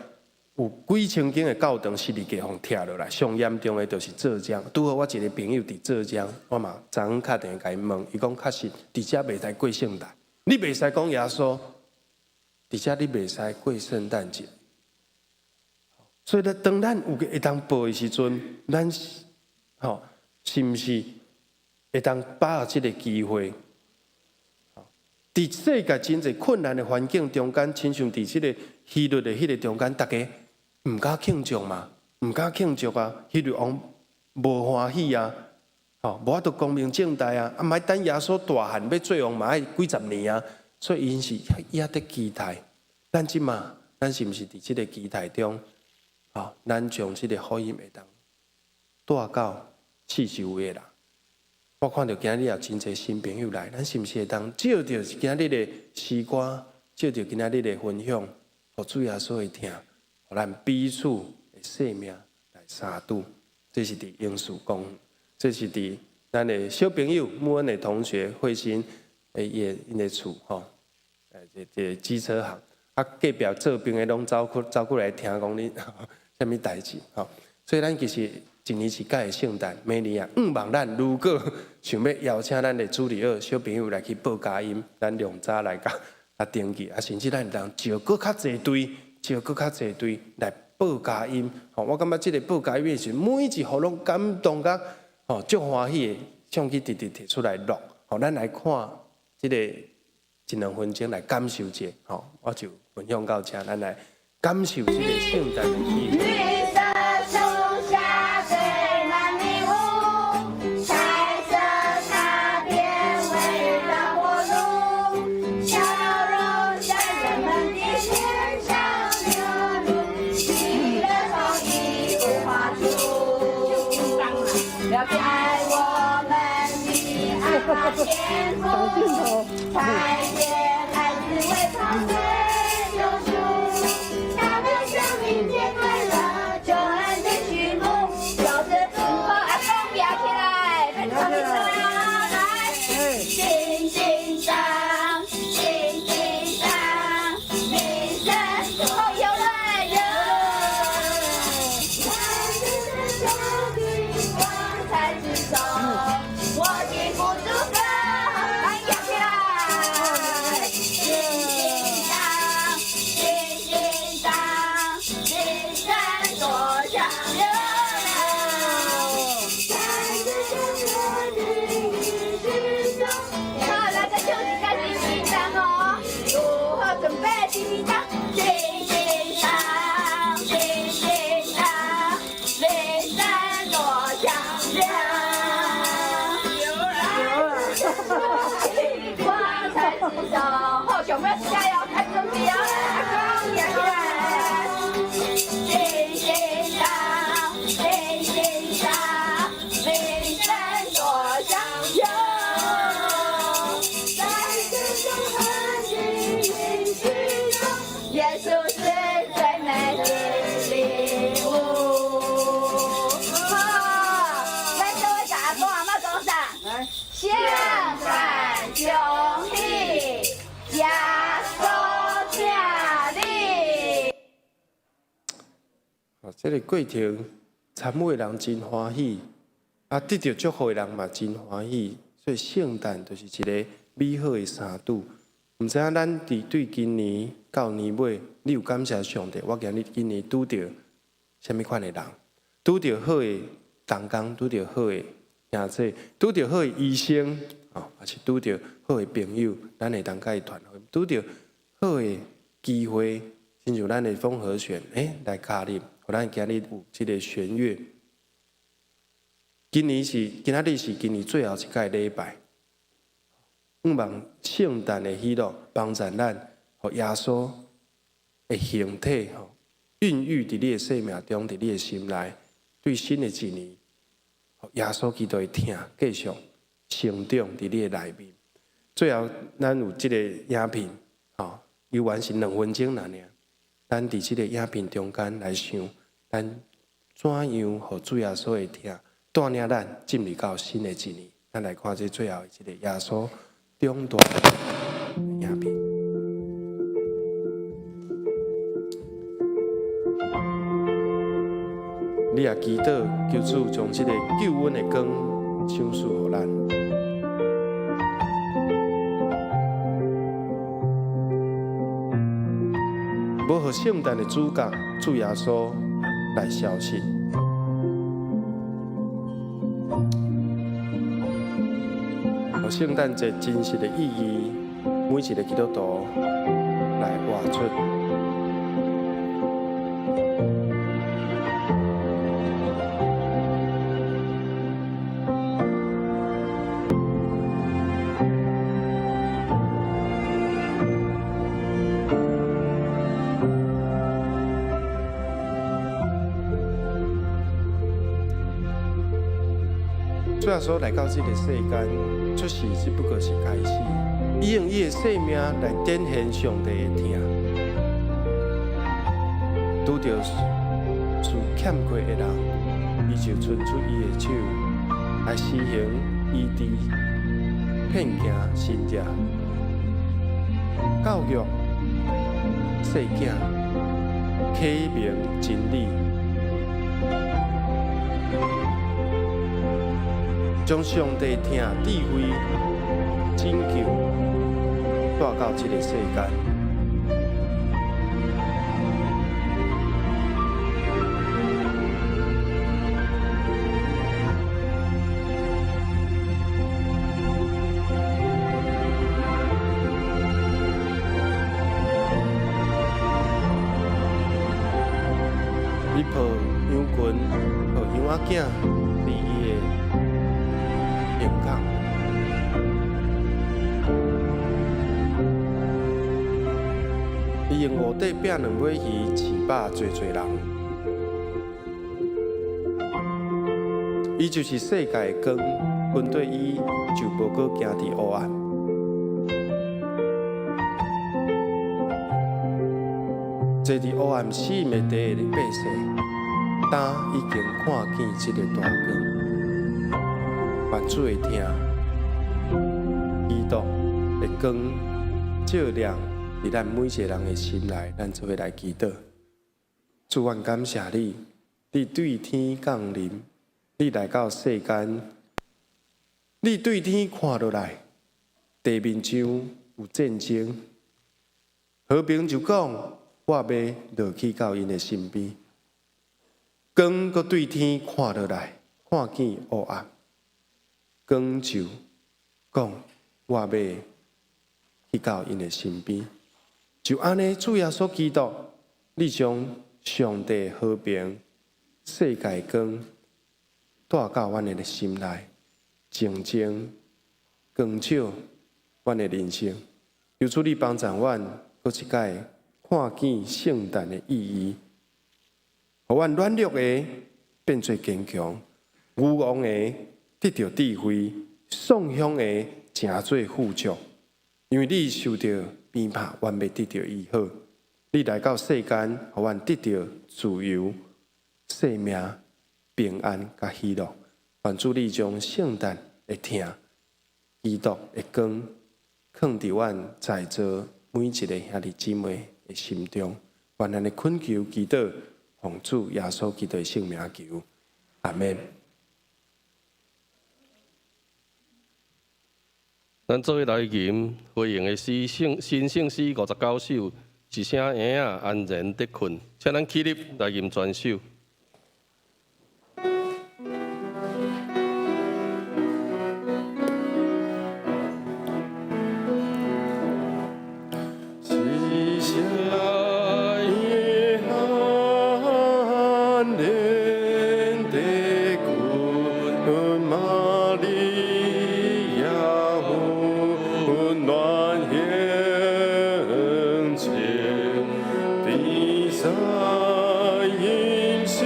有幾千間的教堂十字架予拆落來，上嚴重的就是浙江。拄好我一個朋友佇浙江，我嘛昨昏敲電話共伊問，伊講確實佇遮袂使過聖誕，你袂使講耶穌，佇遮你袂使過聖誕節。所以咧，當咱有會當報的時陣，咱吼是毋是會當把握這個機會？佇世界真濟困難的環境中間，親像佇這個希律的彼個中間，逐家毋敢慶祝嘛，毋敢慶祝啊！希律王無歡喜啊，吼，無法度光明正大啊！啊，欲等耶穌大漢欲做王嘛，愛幾十年啊，所以𪜶是猶佇期待。咱這馬，咱是毋是佇這個期待中？吼，咱將這個福音會當帶到四周圍的人。我看著今日有真濟新朋友來，咱是毋是會當藉著今日的詩歌，藉著今日的分享，予主耶穌會聽，予咱彼此的生命來相拄。這是佇英樹講，這是佇咱的小朋友穆恩的同學慧心的𪜶的厝吼，這個機車行，啊隔壁做兵的攏走過來聽講你啥物代誌吼，所以咱其實一年一屆的聖誕，明年啊，向望咱如果想欲邀請咱的主日學小朋友來去報佳音，咱量早來共啊登記，啊甚至咱會當招閣較濟隊，招閣較濟隊來報佳音。吼，我感覺這個報佳音的時，每一戶攏感動甲吼足歡喜的，相機直直提出來錄。吼，咱來看這個一兩分鐘來感受者，吼，我就分享到這，咱來感受這個聖誕的氣氛。綠色樹下堆滿禮物，彩色卡片圍繞火爐，笑容在人們的臉上流露，喜樂從禮物發出。了解愛我們的阿爸天父，差遣愛子為創罪救贖，他的生命結快樂，救恩的序幕，就是祝福阿公舉起來，變成一來，叮叮當，叮叮當，鈴聲哦有來喲，在這的光彩之中，我幸福祝歌，來舉起來，叮叮當，叮叮當，鈴聲多響亮，在這祥和的日子中，好，來再唱一個叮叮當哦，如何準備叮叮當？叮叮當，叮叮當，鈴聲多響亮，光彩之中，好，小朋友加油，開準備哦，阿公舉起來，叮叮當，叮叮當，鈴聲多響亮，在這祥和的日子中，耶穌是最美的禮物。好，來這位阿公阿嬤講啥？聖誕恭喜，耶穌疼你。啊，這個過程參與的人真歡喜，啊，得著祝福的人嘛真歡喜，所以聖誕就是一個美好的相拄。毋知影咱佇對今年到年尾，你有感謝上帝？我今日今年拄著啥物款的人？拄著好的同工，拄著好的兄弟，拄著好的醫生，哦，抑是拄著好的朋友，咱會當佮伊傳福音。拄著好的機會，親像咱的豐和弦，來加入，予咱今日有這個弦樂。今年是今仔日是今年最後一屆禮拜，向望聖誕的喜樂幫助咱，予耶穌的形體吼孕育佇你的生命中，佇你的心內，對新的一年，耶穌基督的疼繼續成長佇你的內面。最後，咱有這個影片，吼，猶原是兩分鐘爾爾。咱佇這個影片中間來想，咱怎樣予主耶穌的疼帶領咱進入到新的一年？咱來看這最後的這个耶穌長大的影片。你也祈禱求主將這个救恩的光賞賜予咱。無予聖誕的主角主耶穌來消失。予聖誕節真實的意義，每一个基督徒來活出。主耶穌來到這个世間，出世只不過是開始。伊用伊的生命來展現上帝的疼，拄著受欠缺的人，伊就伸出伊的手來施行醫治、騙行神跡、教育細囝、啟明真理。將上帝疼、智慧、拯救帶到這个世間。伊抱羊群，抱羊仔囝，佇伊的胸口。伊用五塊餅兩尾魚飼飽濟濟人。伊就是世界的光，跟綴伊就無閣行佇黑暗。坐佇黑暗死蔭的地的百姓，今已經看見這个大光。願主的疼，基督的光照亮佇咱每一个人的心內，咱做伙來祈禱。主，阮感謝你，你對天降臨，你來到世間，你對天看落來，地面上有戰爭，和平就講，我欲落去到𪜶的身邊。光閣對天看落來，看見黑暗，光就講，我欲去到𪜶的身邊。就按呢，主耶穌基督，你將上帝和平、世界光帶到阮的心內，靜靜光照阮的人生。求主你幫助阮，閣一擺看見聖誕的意義，予阮軟弱的變做堅強，愚妄的得著智慧，喪鄉的成做富足。因為你受著鞭拍，阮欲得著醫好；你來到世間，予阮得著自由、生命、平安佮喜樂。願主你將聖誕的疼、基督的光，囥佇阮在座每一个兄弟姊妹的心中。願咱的懇求祈禱，奉主耶穌基督的聖名求，阿們。咱做伙來吟回應的詩聖新聖詩59首，一聲嬰仔安然得睏，請咱起立來吟全首。一聲嬰安然得睏，瑪利亞溫暖向前，地上音聲。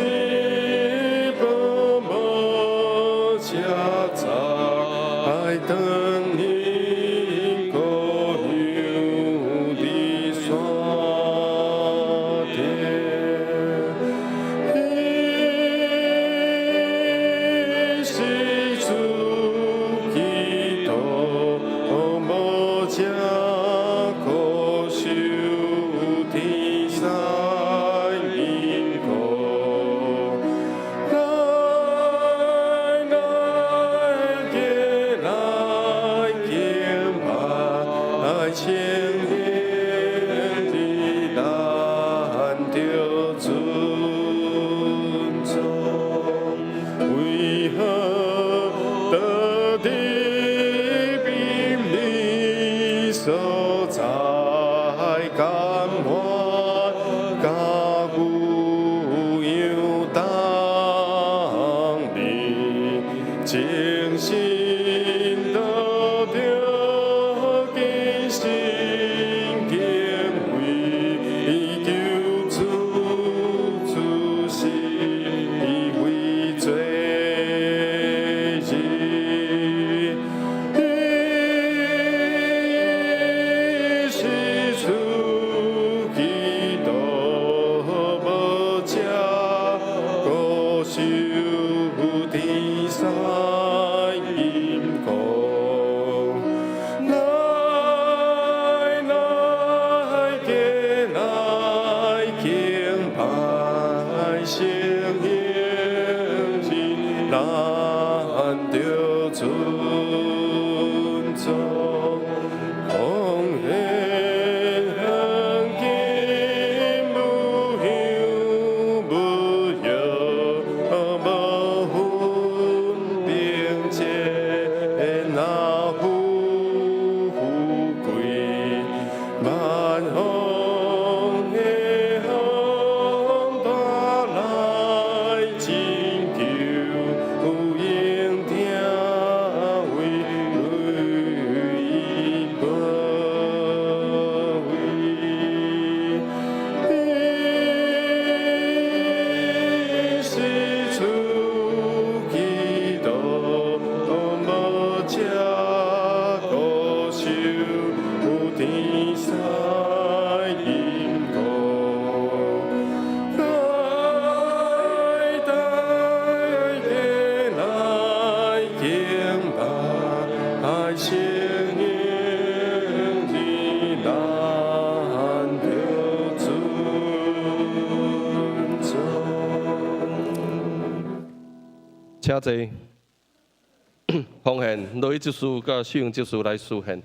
請坐。奉獻，樂意執事佮秀英執事來司獻。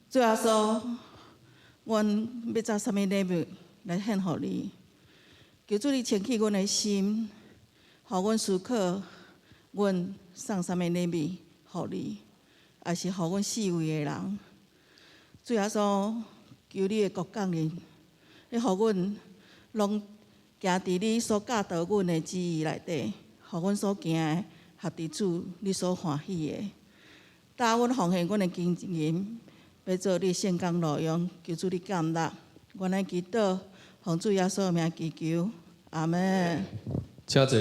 主耶穌，阮欲找啥物禮物來獻予你？求主你清去阮的心，予阮思考，阮送啥物禮物予你，抑是予阮四圍的人。主耶穌，求你的國降臨，你予阮攏行佇你所教導阮的旨意內底，予阮所行的合佇主你所歡喜的。帶阮奉獻阮的金銀，欲做你聖工路用，求主你感納。阮來祈禱，奉主耶穌的名祈求，阿們。請坐。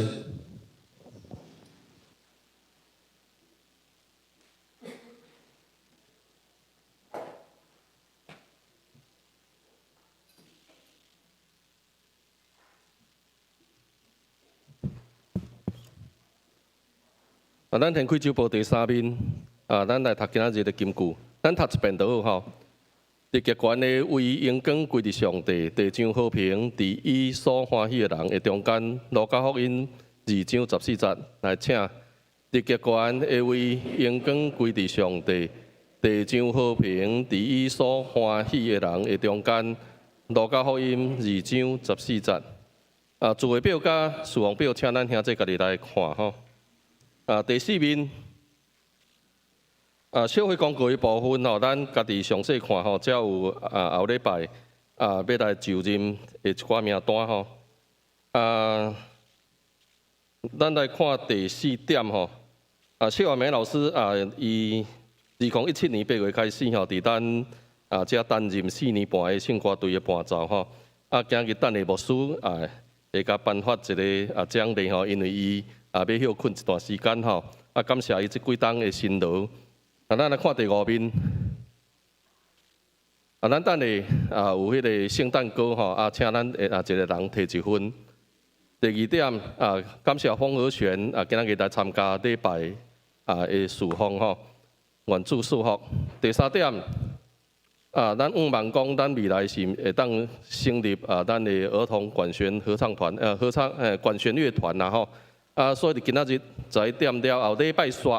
啊，咱掀開周報第三面，啊，咱來讀今仔日的金句，咱讀一遍就好吼。佇極懸的為榮光歸佇上帝，地將和平佇伊所歡喜的人的中間。路加福音2章14節來請。佇極懸的為榮光歸佇上帝，地將和平佇伊所歡喜的人的中間。路加福音2章14節。啊，聚會表佮事奉表，請咱兄弟家己來看吼。啊，第四面，啊，社會廣告的部分吼，咱家己詳細看吼，才有啊後禮拜啊欲來就任的一寡名單吼。啊，咱來看第四點吼，啊，謝婉梅老師啊，伊2017年8月開始吼，佇咱啊遮擔任4年半的聖歌隊的伴奏吼。啊，今日等下牧師啊，會共頒發一个啊獎勵吼，因為伊啊欲歇睏一段時間吼。啊，感謝伊這幾冬的辛勞。啊，咱來看第五面。啊，咱等下啊有彼个聖誕歌吼，啊，請咱啊一个人提一份。第二點啊，感謝馮和璇啊，今仔日來參加禮拜啊的事奉吼，願主賜福。第三點啊，咱向望講，咱未來是會當成立啊，咱的兒童管弦合唱團，合唱管弦樂團啦吼。啊，所以佇今仔日11點了後，禮拜四，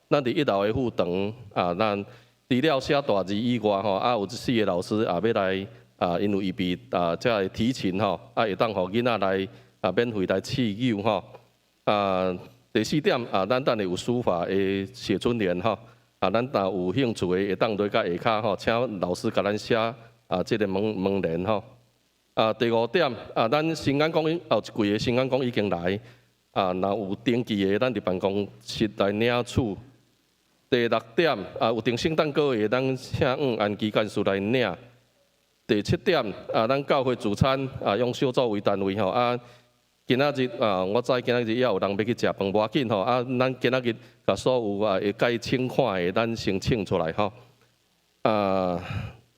咱佇一樓的副堂啊，咱除了寫大字以外吼，啊有這四个老師也欲來啊，𪜶有預備啊，這个提琴吼，啊會當予囡仔來啊免費來試奏吼。啊，第四點啊，咱等下有書法的寫春聯吼。啊，咱若有興趣的會當來到下跤吼，請老師共咱寫啊，這个門門聯吼。啊，第五點啊，咱新安宮後一櫃的新安宮已經來，啊，若有登記的，咱佇辦公室來領取。第六點啊，有訂聖誕歌的，咱請黃安基幹事來領。第七點啊，咱教會聚餐啊，用小組為單位吼啊。今仔日啊，我知今仔日也有人欲去食飯，無要緊吼啊。咱今仔日共所有啊會該請款的，咱先請出來吼。啊，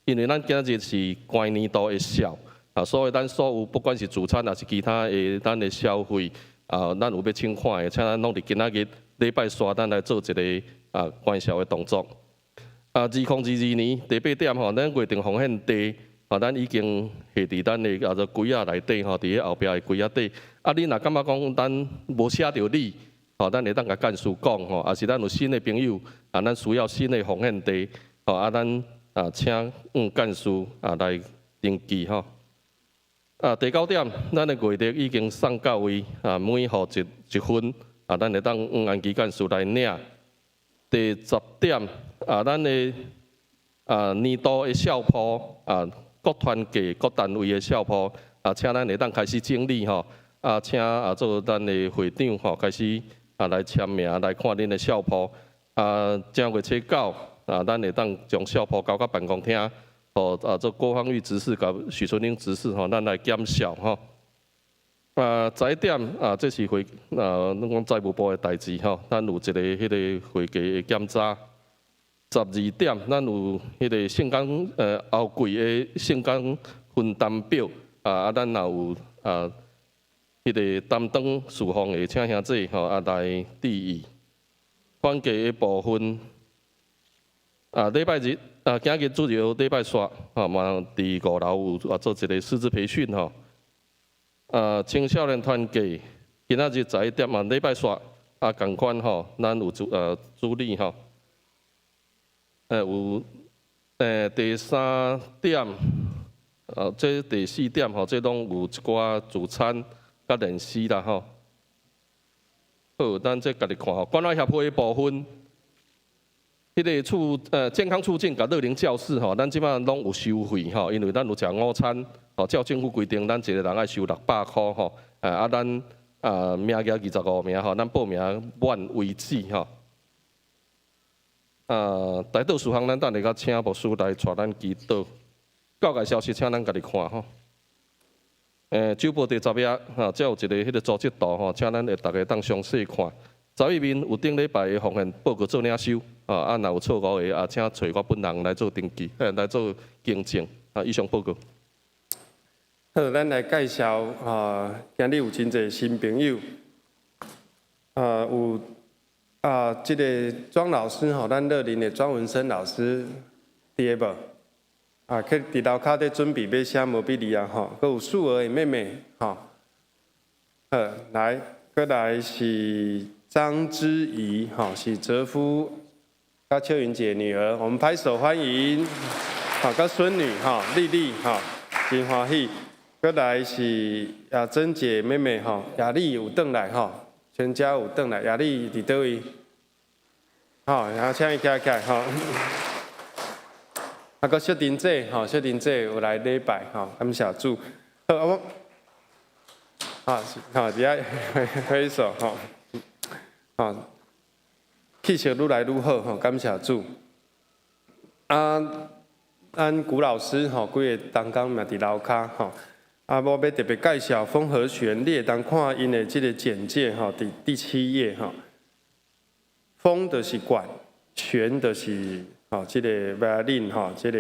因為咱今仔日是關年度的數啊，所以咱所有不管是聚餐抑是其他的咱的消費啊，咱有欲請款的，請咱攏佇今仔日禮拜四，咱來做一个啊關數的動作。啊，2022年第八點吼，咱月定奉獻地。啊，咱已經下佇咱的叫做櫃仔內底吼，佇咧後壁的櫃仔底。啊，你若感覺講咱無寫著你，吼，咱會當共幹事講吼，抑是咱有新的朋友，啊，咱需要新的奉獻地，吼，啊，咱啊請幹事啊來登記吼。啊，第九點，咱的月曆已經送到位，啊，每戶一一份，啊，咱會當按期幹事來領。第十點，啊，咱的啊年度的數簿啊。各團體、各單位的數簿啊，請咱會當開始整理吼，啊，請啊做咱的會長吼，開始啊來簽名來看恁的數簿。啊，正月初九啊，咱會當將數簿交到辦公廳，予啊做郭芳玉執事佮許春英執事吼，咱來檢數吼。啊，11點啊，這是會啊，咱講財務部的代誌吼，咱有一个彼个會計的檢查。12點，咱有彼个聖工後季的聖工分擔表啊，啊，咱若有啊，彼个擔當事奉的，請兄姊吼啊來注意。統計的部分啊，禮拜日啊，今日主日禮拜四吼嘛，佇五樓有啊做一个師資培訓吼。啊，青少年團契今仔日11點嘛，禮拜四啊，仝款吼，咱有主主禮吼。有第三點，這第四點吼，這攏有一寡聚餐佮練習啦吼。好，咱這家己看吼，關愛協會的部分，彼个促健康促進佮樂齡教室吼，咱這擺攏有收費吼，因為咱有食午餐，吼，照政府規定，咱一个人愛收600箍吼，啊，咱啊名額25名吼，咱報名滿為止吼。啊，代禱事項，咱等下閣請牧師來帶咱祈禱。教界消息，請咱家己看吼。周報第十頁，哈，這有一个彼个組織圖吼，請咱會逐家當詳細看。11面有頂禮拜的奉獻報告做領收，啊，啊，若有錯誤的，啊，請揣我本人來做登記，來做更正。啊，以上報告。好，咱來介紹啊，今日有真濟新朋友，啊，有。啊，這个莊老師吼，咱樂齡的莊文生老師，佇咧無？啊，去佇樓跤咧準備欲寫毛筆字啊吼，閣有素娥的妹妹吼。好，來，閣來是張之怡吼，是哲夫佮秋雲姐女兒，我們拍手歡迎。好，佮孫女吼，麗麗吼，真歡喜。閣來是亞珍姐妹妹吼，雅麗有轉來吼。全家有轉來，雅麗佇佗位？吼，然後請伊徛起來吼。啊，閣雪玲姐吼，雪玲姐有來禮拜吼，感謝主。好，啊我，啊，好，伫遐挥手吼，啊，气色愈來愈好吼，感謝主。啊，咱古老師吼，規个同工嘛佇樓跤吼。啊，我欲特別介紹風和弦，你會當看𪜶的這个簡介吼，佇第七頁吼。風就是管，弦就是吼，這个 violin 吼，這个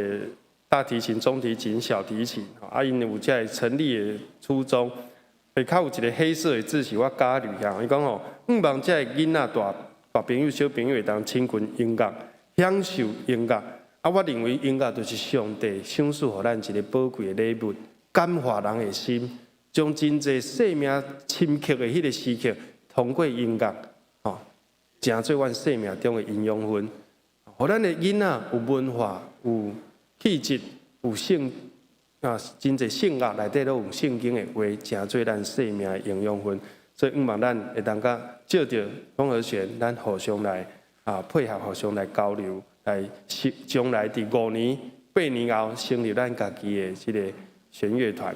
大提琴、中提琴、小提琴。啊，𪜶有這个成立的初衷。下跤有一个黑色的字是我加入遐，伊講吼，向望這个囡仔大大朋友、小朋友會當親近音樂，享受音樂。啊，我認為音樂就是上帝賞賜予咱一个寶貴的禮物，感化人的心，將真濟生命深刻的彼个時刻，通過音樂，吼，成做阮生命中的營養分，予咱的囡仔有文化、有氣質、有性啊，真濟聖樂內底攏有聖經的話，成做咱生命的營養分。所以，向望咱會當佮借著風和弦，咱互相來啊配合，互相來交流。來，將來佇5年、8年後，成立咱家己的這个弦樂團。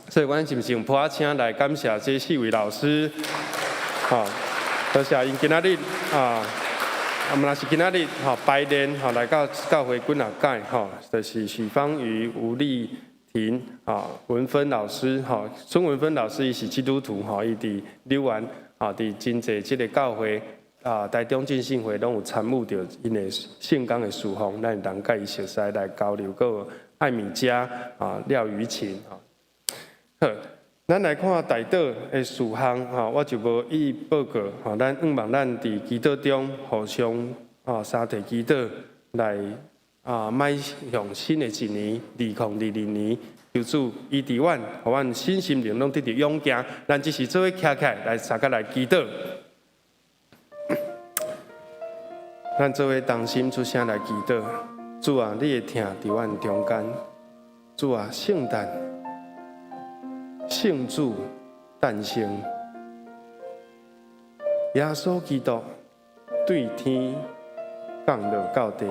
所以，阮是毋是用噗仔聲來感謝這四位老師？吼，多謝𪜶今仔日啊，啊，毋若是今仔日吼排練吼來到教會幾若擺吼，就是許芳瑜、吳麗婷啊、文芬老師吼，孫文芬老師伊是基督徒吼，伊佇柳園啊，佇真濟這个教會。啊，台中浸信會攏有參與著𪜶的聖工的事奉，咱會當佮伊熟似來交流。閣有艾米佳啊、廖瑜琴吼。好，咱來看代禱的事項吼，我就無一一報告吼。咱向望咱佇祈禱中互相啊相提祈禱，來啊邁向新的一年，2022年，求主醫治阮，予阮身心靈攏得著勇健。咱這時做伙徛起來，來相佮來祈禱。咱做伙同心出聲來祈禱，主啊，你的疼佇阮中間。主啊，聖誕聖主誕生，耶穌基督對天降落到地，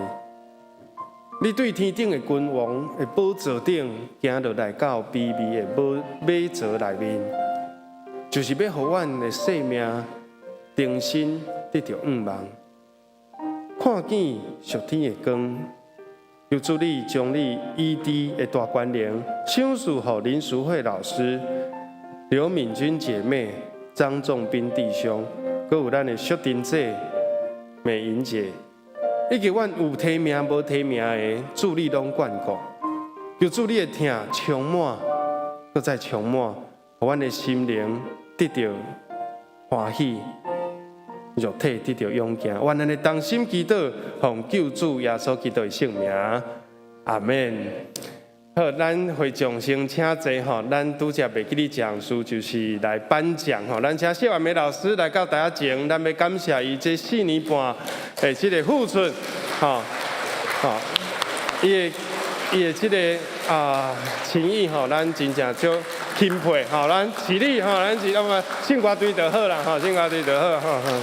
你對天頂的君王的寶座頂行落來到卑微的馬槽內面，就是欲予阮的生命重新得著向望。看見屬天的光，求主你將你醫治的大權能賞賜予林淑慧老師、劉敏君姐妹、張仲斌弟兄，閣有咱的淑珍姐、美瑩姐，以及阮有提名無提名的，主你攏眷顧。求主你的疼充滿，閣再充滿，予阮的心靈得著歡喜。肉體得著勇健，願咱的同心祈禱，奉救主耶穌基督的聖名，阿們。好，咱會長先請坐吼，咱拄才袂記得講述，就是來頒獎吼。咱請謝婉梅老師來到台仔前，咱欲感謝伊這4年半的這个付出，吼，吼，伊的這个啊情誼吼，咱真正足欽佩吼，咱起立吼，咱是那麼聖歌隊就好啦，吼，聖歌隊就好，吼吼。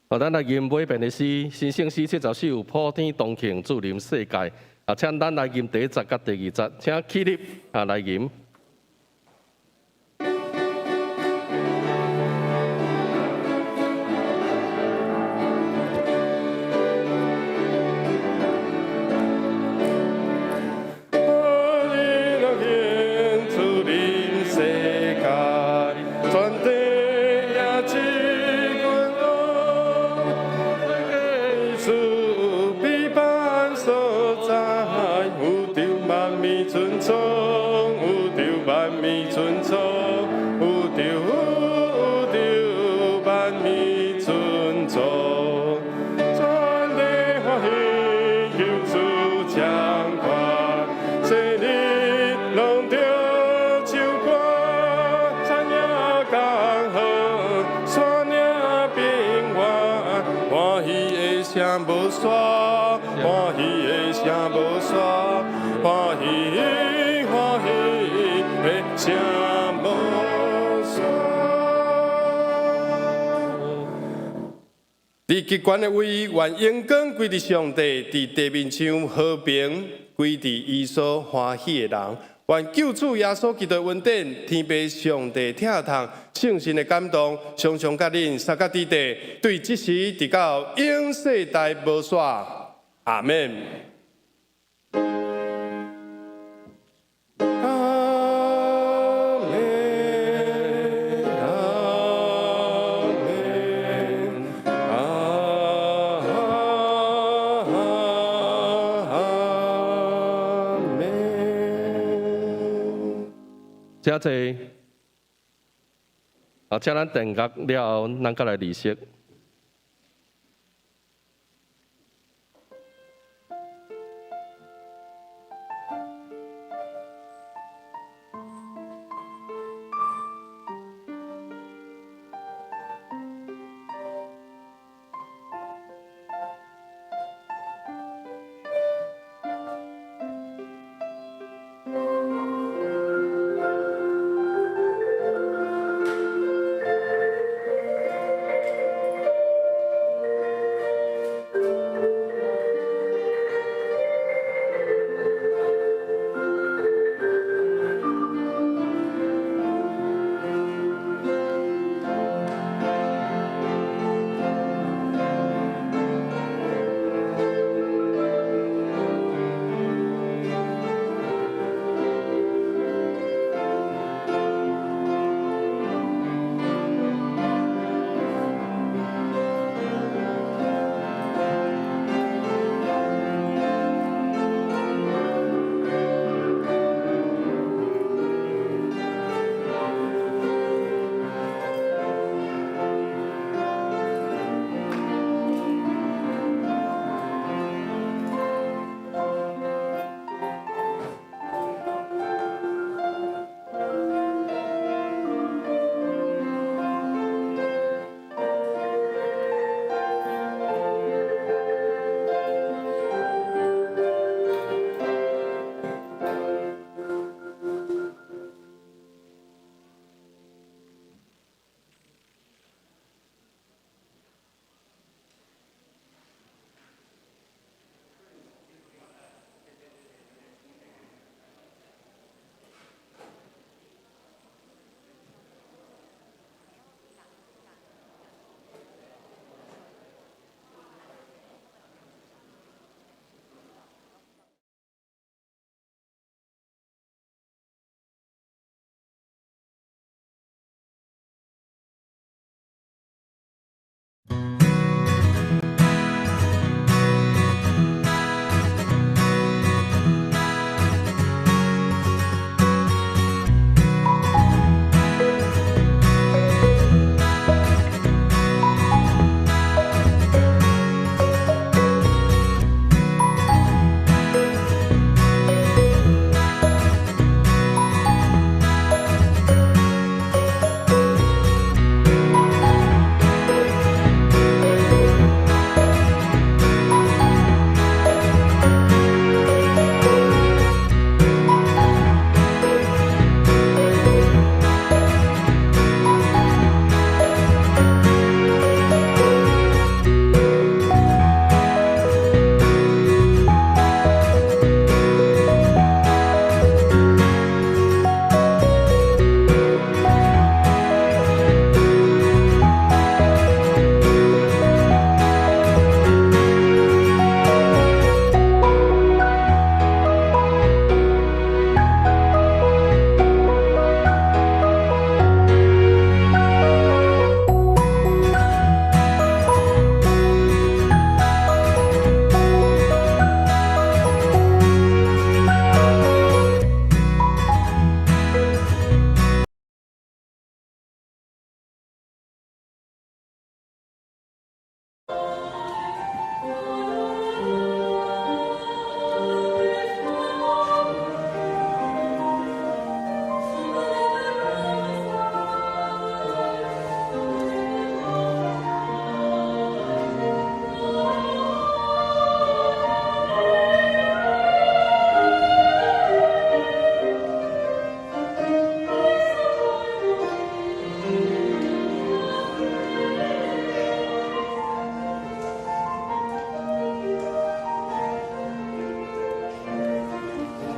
好，咱來吟尾遍的詩，新聖詩70首，普天同慶，主臨世界。啊，請咱來吟第一節佮第二節，請起立啊來吟。尊崇，宇宙萬物物尊崇，宇宙宇宙萬物尊崇，全地歡喜，求主掌權，世人攏著唱歌，山野江河，山嶺平原，歡喜的聲無煞，歡喜的聲無煞，歡喜歡喜的聲無煞。佇極懸的位，願榮光歸佇上帝；佇地面上和平歸佇伊所歡喜的人。願救主耶穌基督的恩典、天父上帝疼痛、聖神的感動，常常佮恁三個弟弟，對這時直到永世代無煞。阿門。阿門，阿門，阿門。請坐。啊，請咱定格了後，咱閣來離席。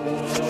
主。